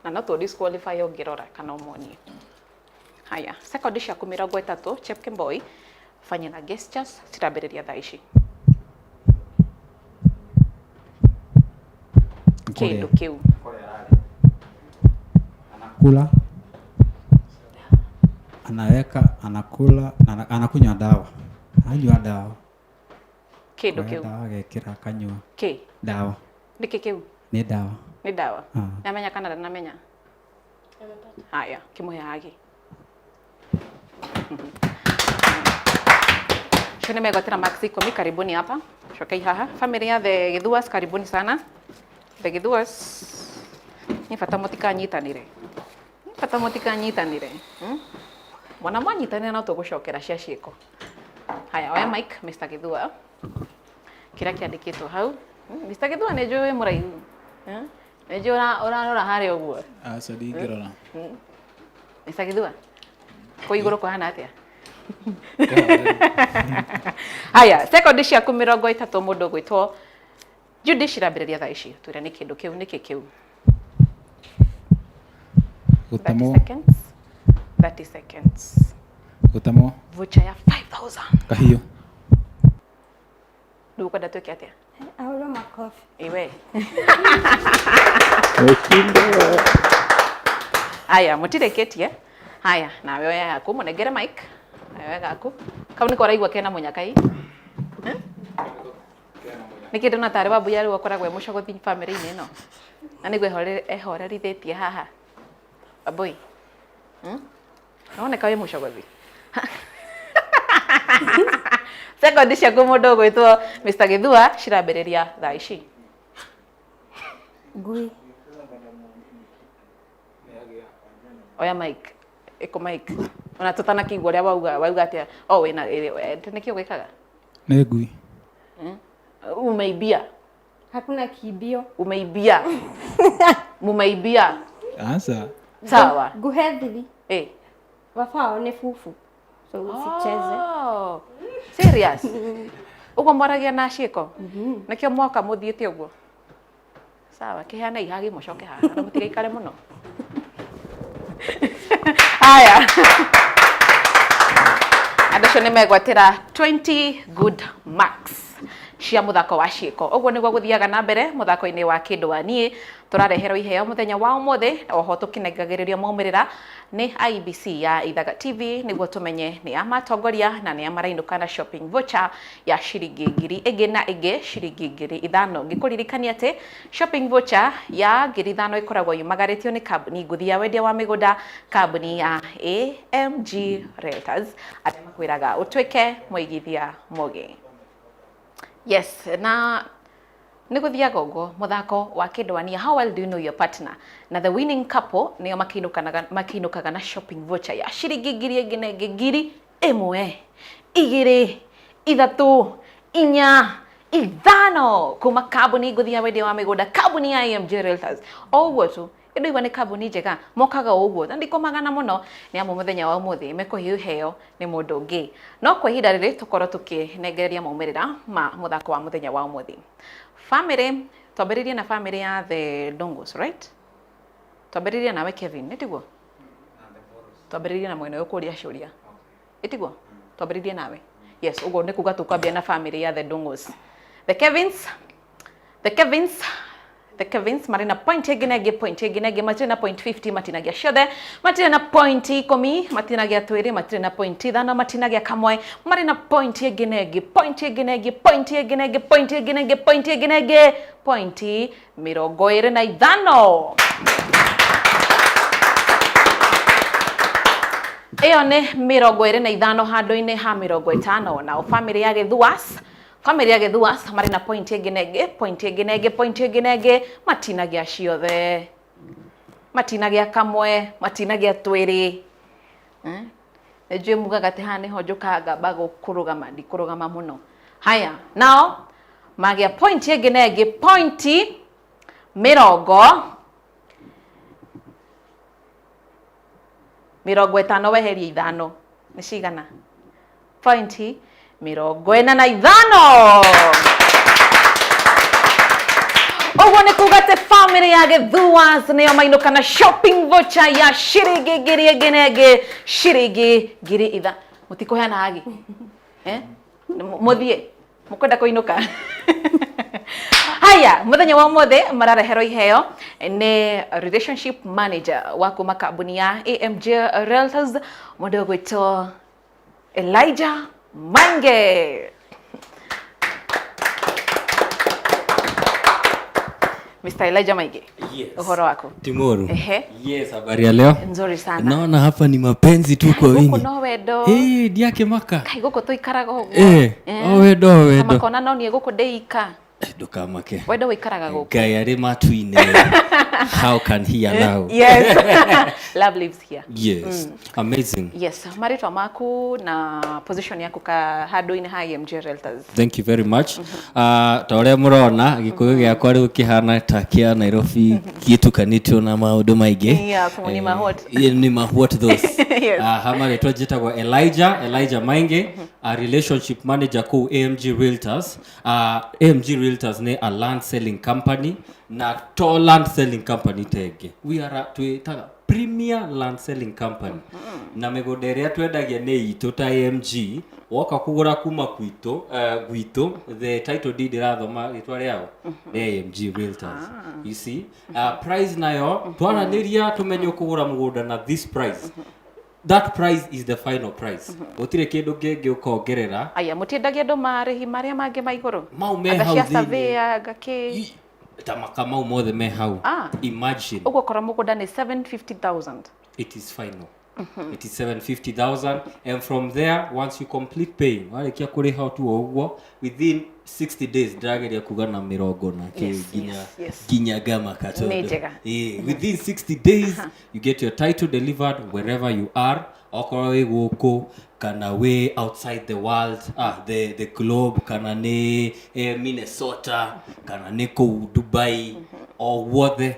Na no tũ disqualify ũngĩrora kana ũmuonie. Haya, sekondi ciaku 30, Chepkemboi, fanya na gestures cirambĩrĩria thaa ici. Kĩndũ kĩu.
Anakula, anaweka, anakula, anakunywa dawa. Anyua dawa.
Kĩndũ
Oya
kĩu.
Dawa agekĩra akanyua.
Kĩ?
Dawa.
Nĩkĩ kĩu?
Nĩ dawa.
Nĩ dawa.
Ah.
Nĩamenya kana ndanamenya? Haya, kĩmũhe hagi. Cio nĩ megwatĩra max 10, karibuni hapa. Cokai haha. Family ya The Githuas, karibuni sana. The Githuas. Nĩ bata mũtikanyitanĩre. Nĩ bata mũtikanyitanĩre. Mwana mwanyitanĩra no tũgũcokera cia ciĩko. Haya, oya mic, Mr. Githua. Kĩrĩa kĩandĩkĩtwo hau. Mr. Githua nĩ njũĩ wĩ mũraihu. Nĩ njũĩ ũrarora harĩa ũguo.
Aca ndingĩrora.
Mr. Githua, kũu igũrũ kũhana atĩa? Haya, sekondi ciaku 30 mũndũ ũgwĩtwo Judy cirambĩrĩria thaa ici. Twĩre nĩ kĩndũ kĩu, nĩkĩ kĩu? 30
Gũtemwo.
seconds. 30 seconds.
Gũtemwo.
Voucher ya 5000.
Kahiũ.
Rĩu ũkwenda twĩke atĩa?
Ahũrwo makobi.
Iwe. Haya, mũtirĩkĩtie. Haya, nawe oya yaku, mũnengere mic. Nawe oya gaku. Kau nĩko ũraigua kena mũnyakai. Nĩkĩ ndona tarĩ Wambui rĩu akoragwo e mũcogothi bamĩrĩ-inĩ ĩno? Na nĩguo ehorerithĩtie haha. Wambui. Nĩwoneka wĩ mũcogothi. Sekondi ciaku mũndũ ũgwĩtwo Mr. Githua cirambĩrĩria thaa ici.
Ngui.
Oya mic. Ĩkũ mic. Ona tũtanakĩigua ũrĩa wauga atĩa. Oh, wĩna nĩkĩ ũgwĩkaga?
Nĩ ngui.
Umeibia.
Hakuna kibio.
Umeibia. Mumeibia.
Aca.
Sawa.
Nguhe thiri.
Eh.
Wafao nĩ bubu. So usicheze.
Oh. Serious? Ũguo mwaragia na ciĩko? Nĩkĩo mwoka mũthiĩte ũguo? Sawa, kĩheane ihagi mũcoke haha na mũtigaikare mũno. Haya. Andũ acio nĩ megwatĩra 20 good marks. Cia mũthako wa ciĩko. Ũguo nĩguo gũthiaga na mbere mũthako-inĩ wa kĩndũ wa niĩ. Tũrareherwo iheo mũthenya wa ũmũthĩ, oho tũkĩnengagĩrĩrio maumĩrĩra nĩ IBC ya Ithaga TV nĩguo tũmenye nĩ a matongoria na nĩ a marainũka na shopping voucher ya ciringi ngiri ĩngĩ na ĩngĩ ciringi 5,000. Ngĩkũririkania atĩ shopping voucher ya 5,000 ĩkoragwo yumagarĩtio nĩ kambuni ngũthi ya wendia wa mĩgũnda, kambuni ya AMG Realtors, arĩa makwĩraga ũtuĩke mũigithia mũgĩ. Yes, na nĩ gũthiaga ũguo mũthako wa kĩndwania, how well do you know your partner, na the winning couple nĩo makĩinũkaga na shopping voucher ya ciringi ngiri ĩngĩ na ĩngĩ 1,000, 2, 3, 4, 5 kuma kambuni ngũthi ya wendia wa mĩgũnda, kambuni ya AMG Realtors. O ũguo tu ĩndũ igua nĩ kambuni njega mokaga o ũguo na ndikomagana mũno nĩ amu mũthenya wa ũmũthĩ mekũheo iheo nĩ mũndũ ũngĩ. No kwa ihinda rĩrĩ tũkorwo tũkĩnengereria maumĩrĩra ma mũthako wa mũthenya wa ũmũthĩ. Family, twambĩrĩrie na family ya the Dongos, right? Twambĩrĩrie nawe Kevin, nĩ tiguo? Twambĩrĩrie na mwena ũyũ kũria ciũria. Ĩtiguo? Twambĩrĩrie nawe. Yes, ũguo nĩ kuga tũkwambia na family ya the Dongos. The Kevins, the Kevins, the Kevins marĩ na point ĩngĩ na ĩngĩ, point ĩngĩ na ĩngĩ, matirĩ na point 50, matinagia ciothe, matirĩ na point 10, matinagia 2, matirĩ na point 5, matinagia kamwe, marĩ na point ĩngĩ na ĩngĩ, point ĩngĩ na ĩngĩ, point ĩngĩ na ĩngĩ, point ĩngĩ na ĩngĩ, point ĩngĩ na ĩngĩ, point 25. Ĩyo nĩ 25 handũ-inĩ ha 50. Nao family ya Gĩthuas, family ya Gĩthuas marĩ na point ĩngĩ na ĩngĩ, point ĩngĩ na ĩngĩ, point ĩngĩ na ĩngĩ, matinagia ciothe, matinagia kamwe, matinagia 2. Nĩ njũĩ mugaga atĩ haha nĩho njũkaga ngamba kũrũgama, ndikũrũgama mũno. Haya, nao magĩa point ĩngĩ na ĩngĩ, point 50 weherie 5 nĩ cigana? Point 45. Ũguo nĩ kuga atĩ family ya Gĩthuas nĩo mainũka na shopping voucher ya ciringi ngiri ĩngĩ na ĩngĩ, ciringi 5,000. Mũtikũheana hagi? Mũthiĩ mũkwenda kũinũka? Haya, mũthenya wa ũmũthĩ marareherwo iheo nĩ relationship manager wa kuma kambuni ya AMG Realtors, mũndũ ũgwĩtwo Elijah Mange. Mr. Elijah Mange.
Yes.
Uhoro wako?
Timoru.
Ehe.
Yes, habari ya leo?
Nzuri sana.
Naona hapa ni mapenzi tu kwa
Gũkũ
wingi.
no wendo.
Hey, ndiakĩmaka.
Kai gũkũ tũikaraga ũguo.
O wendo o wendo.
Makona no niĩ gũkũ ndĩika.
Ndũkamake.
Wendo wĩikaraga gũkũ.
Ngai arĩ matu-inĩ. How can he allow?
Yes. Love lives here.
Yes. Amazing.
Yes, marĩtwa maku na position yaku ka handũ-inĩ ha AMG Realtors.
Thank you very much. Ta ũrĩa mũrona gĩkũyũ gĩakwa rĩu kĩhana ta kĩa Nairobi gĩtukanĩtio na maũndũ maingĩ.
Yeah, ni ma what?
Ni ma what those.
Yes.
Hama rĩtwa njĩtagwo Elijah Maingi, a relationship manager kũu AMG Realtors. AMG Realtors nĩ a land selling company na to land selling company tenge. We are twĩtaga premier land selling company. Na mĩgũnda ĩrĩa twendagia nĩ itũ ta AMG, woka kũgũra kuma gwitũ, gwitũ, the title deed ĩrathoma rĩtwa rĩao nĩ AMG Realtors. You see, price nayo twaranĩria tũmenye ũkũgũra mũgũnda na this price. That price is the final price. Gũtirĩ kĩndũ kĩngĩ ũkongerera.
Aya, mũtiendagia andũ marĩhi marĩa mangĩ ma igũrũ?
Mau me
Anga
hau
cia
thĩinĩ.
surveyor, anga kĩ?
Ta makamau mothe me hau. Imagine.
Ũguo korwo mũgũnda nĩ 750,000.
It is final. It is 750,000, and from there once you complete paying, warĩkia kũrĩha tu o ũguo within 60 days, ndĩrageria kuga na mĩrongo na kĩ nginya nginya gama katondo.
Nĩ njega.
Within 60 days you get your title delivered wherever you are, okorwo wĩ gũkũ kana wĩ outside the world, the globe, kana nĩ Minnesota, kana nĩ kũu Dubai, o guothe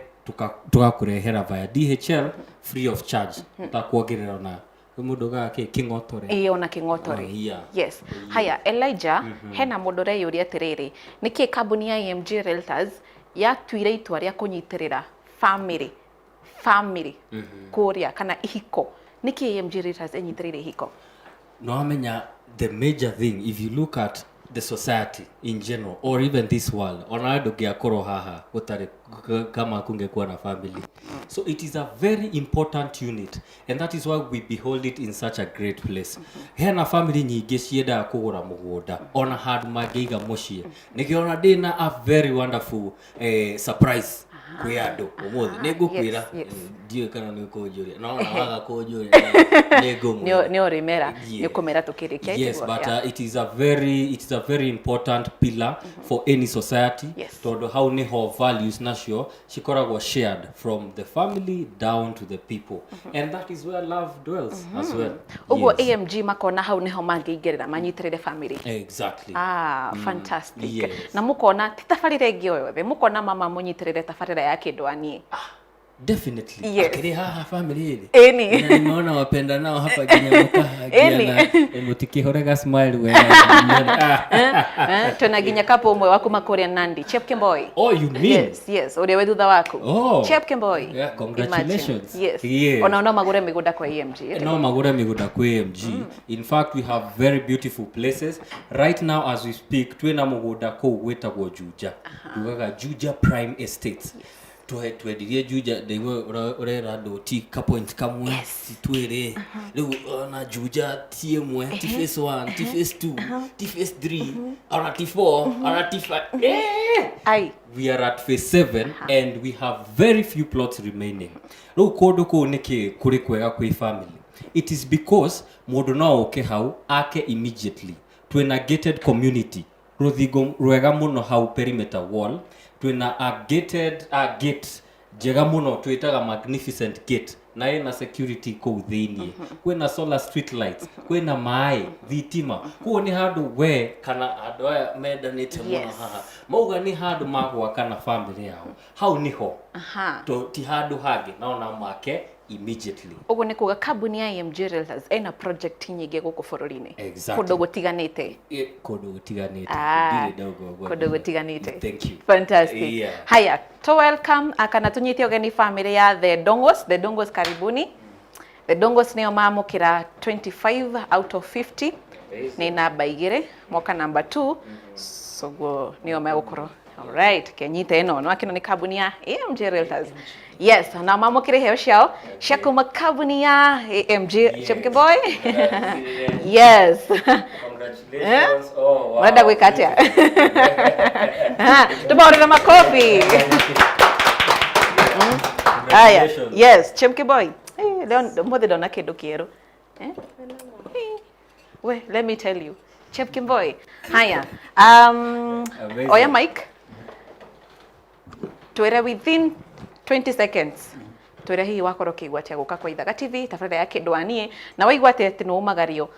tũgakũrehera via DHL free of charge, ũtakuongerera ona mũndũ gaga kĩ kĩng'otore.
Ĩĩ, ona kĩng'otore.
Yeah.
Yes. Haya, Elijah, hena mũndũ ũreyũria atĩrĩrĩ, nĩkĩ kambuni ya AMG Realtors yatuire itua rĩa kũnyitĩrĩra family kũrĩa kana ihiko? Nĩkĩ AMG Realtors ĩnyitĩrĩire ihiko?
No amenya the major thing, if you look at the society in general or even this world, ona ndũngĩakorwo haha gũtarĩ kama kungekuwa na family. So it is a very important unit, and that is why we behold it in such a great place. Hena family nyingĩ ciendaga kũgũra mũgũnda ona handũ mangĩiga mũciĩ. Nĩkĩo ona ndĩna a very wonderful surprise kwĩ andũ ũmũthĩ. Nĩ ngũkwĩra. Ndiũĩ kana nĩ ũkũnjũria, no ona waga kũnjũria nĩ ngũmwĩra.
Nĩ ũrĩmera. Nĩ ũkũmera tũkĩrĩkia.
Yes, but it is a very important pillar for any society, tondũ hau nĩho values nacio cikoragwo shared from the family down to the people, and that is where love dwells as well.
Ũguo
Yes.
AMG makona hau nĩho mangĩingĩrĩra manyitĩrĩre family.
Exactly.
Ah, fantastic.
Yes.
Na mũkona ti tabarĩra ĩngĩ o yothe, mũkona mama mũnyitĩrĩre tabarĩra ya kĩndũ aniĩ.
Definitely.
Yes.
Akĩrĩ haha family ĩrĩ
Ĩni.
na nimeona wapenda nao hapa nginya mũkahagiana. Mũtikĩhorega smile wega.
Twĩna nginya couple ũmwe wa kuma kũrĩa Nandi, Chepkemboi.
Oh, you mean?
Yes, ũrĩa wĩ thutha waku.
Oh.
Chepkemboi.
Yeah, congratulations.
Imagine. Yes.
Yes.
Ona no magũre mĩgũnda kwa AMG.
No magũre mĩgũnda kwĩ AMG. In fact, we have very beautiful places right now. As we speak, twĩna mũgũnda kũu gwĩtagwo Juja. Tugaga Juja Prime Estates. Twendirie Juja, ndaigua ũrera andũ ti ka point kamwe, ti twĩrĩ. Rĩu ona Juja ti ĩmwe, ti phase 1, ti phase 2, ti phase 3, ona ti 4, ona ti 5. Eh!
Ai.
We are at phase 7 and we have very few plots remaining. Rĩu kũndũ kũu nĩkĩ kũrĩ kwega kwĩ family? It is because mũndũ no oke hau ake immediately. Twĩna gated community, rũthingo rwega mũno hau, perimeter wall. Twĩna a gated, a gate njega mũno twĩtaga magnificent gate, na ĩna security kũu thĩiniĩ. Kwĩna solar street lights, kwĩna maĩ, thitima. Koguo nĩ handũ we kana andũ aya mendanĩte mũno haha mauga nĩ handũ magwaka na family yao, hau nĩho. To ti handũ hangĩ, naona make immediately.
Ũguo nĩ kuga kambuni ya AMG Realtors ĩna project nyingĩ gũkũ bũrũri-inĩ.
Exactly.
Kũndũ gũtiganĩte.
Kũndũ gũtiganĩte.
Ah,
Ndirĩ ndauga ũguo.
kũndũ gũtiganĩte.
Thank you.
Fantastic. Haya, to welcome kana tunyite ũgeni family ya The Dongos. The Dongos, karibuni. The Dongos nĩo mamũkĩra 25 out of 50. Nĩ namba igĩrĩ, moka namba 2. So guo nĩo megũkorwo. Alright, kenyite ĩno. No akĩno nĩ kambuni ya AMG Realtors. Yes, na mamũkĩre iheo ciao cia kuma kambuni ya AMG. Chepkemboi. Yes.
Congratulations. Oh, wow.
Mrenda gwĩka atĩa? Tũmahũrĩre makobi. Haya,
Congratulations.
yes, Chepkemboi. Eh, leo mũthĩ ndona kĩndũ kĩerũ. Eh? Eh, we, let me tell you. Chepkemboi. Haya.
Amazing.
Oya mic. Twĩre within 20 seconds. Twĩre hihi wakorwo ũkĩigua atĩa gũka kwa Ithaga TV tabarĩra ya kĩndũ aniĩ, na waigua atĩa atĩ nĩ umagario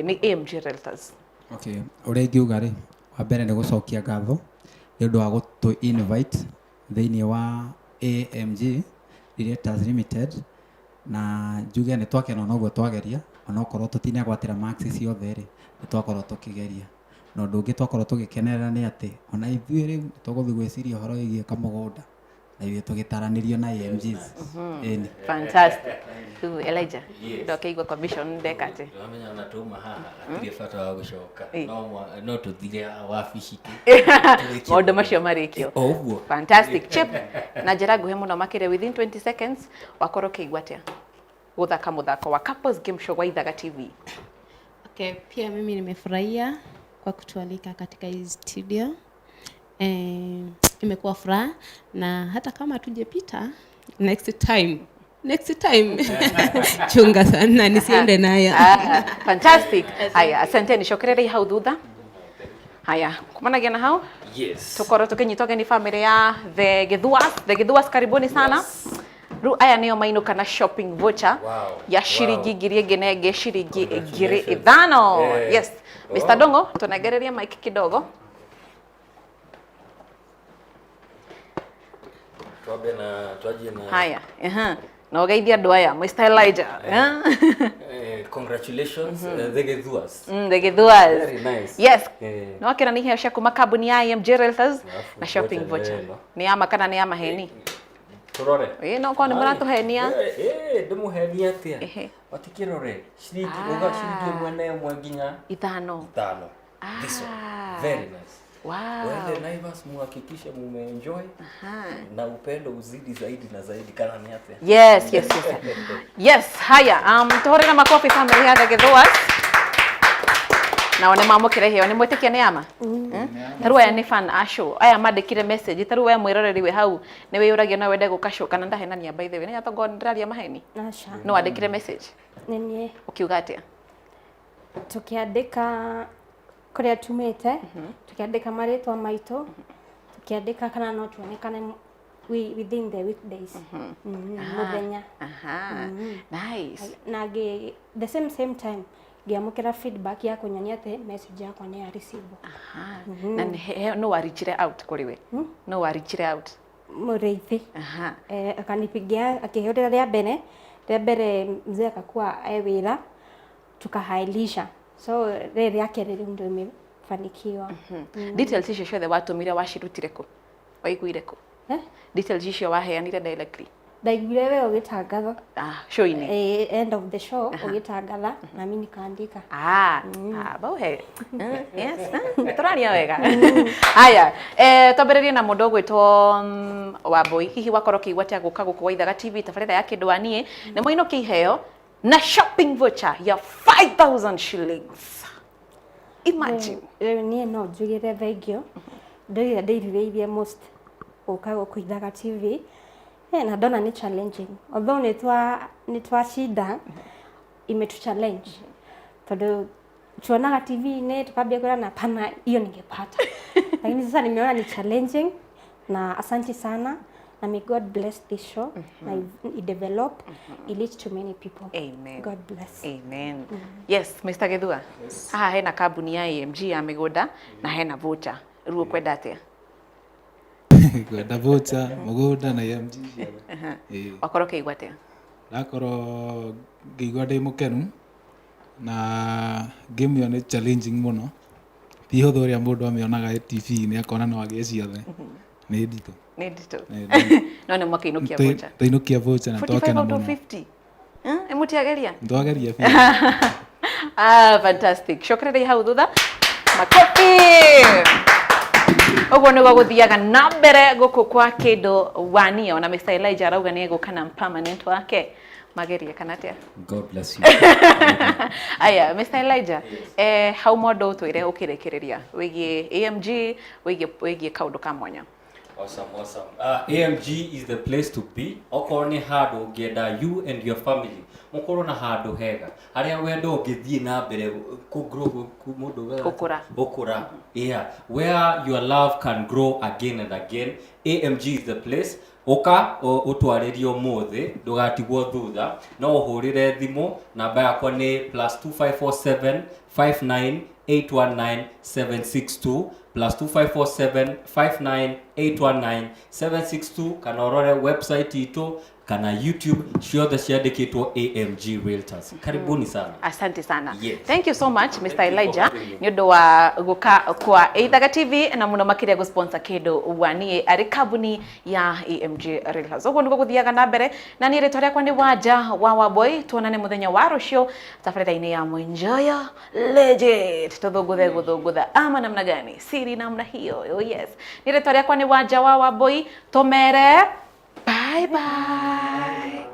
nĩ AMG Realtors.
Okay, ũrĩa ingiuga rĩ, wa mbere nĩ gũcokia ngatho nĩ ũndũ wa gũtũ invite thĩinĩ wa AMG Realtors Limited, na njuge nĩ twakena onoguo twageria, onokorwo tũtinagwatĩra marks ciothe rĩ, nĩ twakorwo tũkĩgeria. Na ũndũ ũngĩ twakorwo tũgĩkenerera nĩ atĩ ona ithuĩ rĩu nĩ tũgũthiĩ gwĩciria ũhoro wĩgiĩ kamũgũnda na ithuĩ tũgĩtaranĩrio na AMGs. Ĩni.
Fantastic. Rĩu Elijah,
Yes.
ndokĩigua commission ndeka atĩ.
Wamenya ona tuma haha hatirĩ bata wa gũcoka.
Ĩ.
No tũthire wabici tu.
Maũndũ macio marĩkio.
O ũguo.
Fantastic. Chip, na njĩra nguhĩ mũno makĩria within 20 seconds, wakorwo ũkĩigua atĩa gũthaka mũthako wa Couples Game Show wa Ithaga TV?
Okay, pia mimi nimefurahia kwa kutualika katika hii studio. Imekuwa furaha, na hata kama tujepita, next time, next time chunga sana nisiende nayo.
Ah, fantastic. Haya, asanteni, cokererei hau thutha. Haya, kumanagia na hau.
Yes.
Tukorwo tukinyita ũgeni family ya The Githuas. The Githuas, karibuni sana. Rĩu aya nĩo mainũka na shopping voucher ya ciringi 1000 na ĩngĩ ciringi ngiri
Congratulations.
ithano.
Yeah.
Yes. Mr. Dongo, tunegererie mic kidogo.
Twambe na twanjie na
Haya, na ũgeithie andũ aya, Mr. Elijah.
Congratulations, The Githuas.
The Githuas.
Very nice.
Yes.
Eh.
No wakĩra nĩ iheo cia kuma kambuni ya AMG Realtors
Alafu
na shopping
voucher
voucher.
nĩ ĩno.
Nĩ ya ma kana nĩ ya maheni?
Turore.
Ĩ, no korwo nĩ mũratũhenia.
Ndĩmũhenie atĩa?
Ehe.
Watikĩrore ciringi uga ciringi ĩmwe na ĩmwe nginya
ithano.
Ithano. This one. Very nice.
Wow.
Waende Naivas muhakikishe mumeenjoy na upendo uzidi zaidi na zaidi kana ni atia.
Yes, yes, yes. Yes, haya. Tuhurire makofi family ya Githuas. Nao nĩ mamũkĩra iheo nĩ mwĩtĩkia nĩ ama tarĩu aya nĩ fan a show aya mandĩkire message tarĩu we mwĩroreri wĩ hau nĩ wĩyũragia no wende gũka show kana ndahenania by the way nĩ atongo ndĩraria maheni
Aca.
no wandĩkire message
Nĩ niĩ.
Ũkiuga atĩa?
Tukiandĩka kũrĩa tumĩte, tukiandĩka marĩtwa maitũ, tukiandĩka kana no tuonekane within the weekdays. Mũthenya.
Aha. Nice.
Na ngĩ the same same time ngĩamũkĩra feedback ya kũnyonia atĩ message yakwa nĩ ya receive.
Na no warichire out kũrĩ we? No warichire out?
Mũrĩithi. Akanipigia akĩhũrĩra rĩa mbere mzee akakuwa e wĩra, tukahailisha, so rĩrĩ rĩa kerĩ rĩu ndio imefanikiwa.
Details icio ciothe watũmire wacirutire kũ? Waiguire kũ?
Eh?
Details icio waheanire directly?
Ndaiguire we ũgĩtangatha.
Ah, show-inĩ.
Eh, end of the show ũgĩtangatha na mimi nikaandika.
Ah, ah, bauhe. Yes, tũraria wega. Haya, twambĩrĩrie na mũndũ ũgwĩtwo Wambui. Hihi wakorwo ũkĩigua atĩa gũka gũkũ gwa Ithaga TV tabarĩra ya kĩndũ wa niĩ nĩ mũinũkie iheo na shopping voucher ya 5000 shillings. Imagine.
Rĩu niĩ no njugire thengio, ndoigire ndĩrirĩirie most gũka gũkũ Ithaga TV. Na ndona nĩ challenging, although nĩ twashinda, imetu challenge tondũ tuonaga TV-inĩ tukambia kwĩrana pana hiyo ningepata, lakini sasa nimeona ni challenging. Na asante sana, na may God bless this show na i develop, i reach to many people.
Amen.
God bless.
Amen. Yes, Mr. Githua. Haha hena kambuni ya AMG ya mĩgũnda na hena voucher. Rĩu ũkwenda atĩa?
Ngwenda voucher, mũgũnda na AMG ciothe. Ĩĩ.
Wakorwo ũkĩigua atĩa?
Ndakorwo ngĩigua ndĩ mũkenu na game ĩyo nĩ challenging mũno, ti hũthũ ũrĩa mũndũ amĩonaga TV-inĩ akona no agĩe ciothe, nĩ nditũ.
Nĩ nditũ.
Nĩ nditũ.
No nĩ mwakĩinũkia voucher.
Twainũkia voucher na
45
twakena
out of
mũno.
50. Ĩmũtiageria?
Twageria biũ.
Ah, fantastic. Cokererai hau thutha. Makofi. Ũguo nĩguo gũthiaga na mbere gũkũ kwa kĩndũ wania. Ona Mr. Elijah arauga nĩ egũka na permanent wake magerie kana atĩa?
God bless you.
Aya, Mr. Elijah, hau mondo ũtwĩre ũkĩrĩkĩrĩria wĩgiĩ AMG, wĩgiĩ kaũndũ ka mwanya.
Awesome, awesome. AMG is the place to be. Okorwo nĩ handũ ũngĩenda you and your family mũkorwo na handũ hega harĩa wendo ũngĩthiĩ na mbere kũ grow mũndũ ugaga atĩa?
Gũkũra.
Gũkũra. Yeah, where your love can grow again and again. AMG is the place. Ũka ũtwarĩrie ũmũthĩ, ndũgatigwo thutha. No ũhũrĩre thimũ, namba yakwa nĩ +2547 59 819 762, +2547 59 819 762, kana ũrore website itũ kana YouTube, ciothe ciandĩkĩtwo AMG Realtors. Karibuni sana.
Asante sana.
Yes.
Thank you so much, Mr.
Thank you for
Elijah,
having me.
nĩ ũndũ wa gũka kwa Ithaga TV na mũno makĩria gũ-sponsor kĩndũ wanie arĩ kambuni ya AMG Realtors. Ũguo nĩguo gũthiaga na mbere na niĩ rĩtwa rĩakwa nĩ Wanja wa Wambui. Tuonane mũthenya wa rũciũ tabarĩra-inĩ ya Mwenjoyo Legit, tũthũngũthe gũthũngũtha ama namna gani siri namna hiyo. Oh yes, niĩ rĩtwa rĩakwa nĩ Wanja wa Wambui, tũmere bye bye.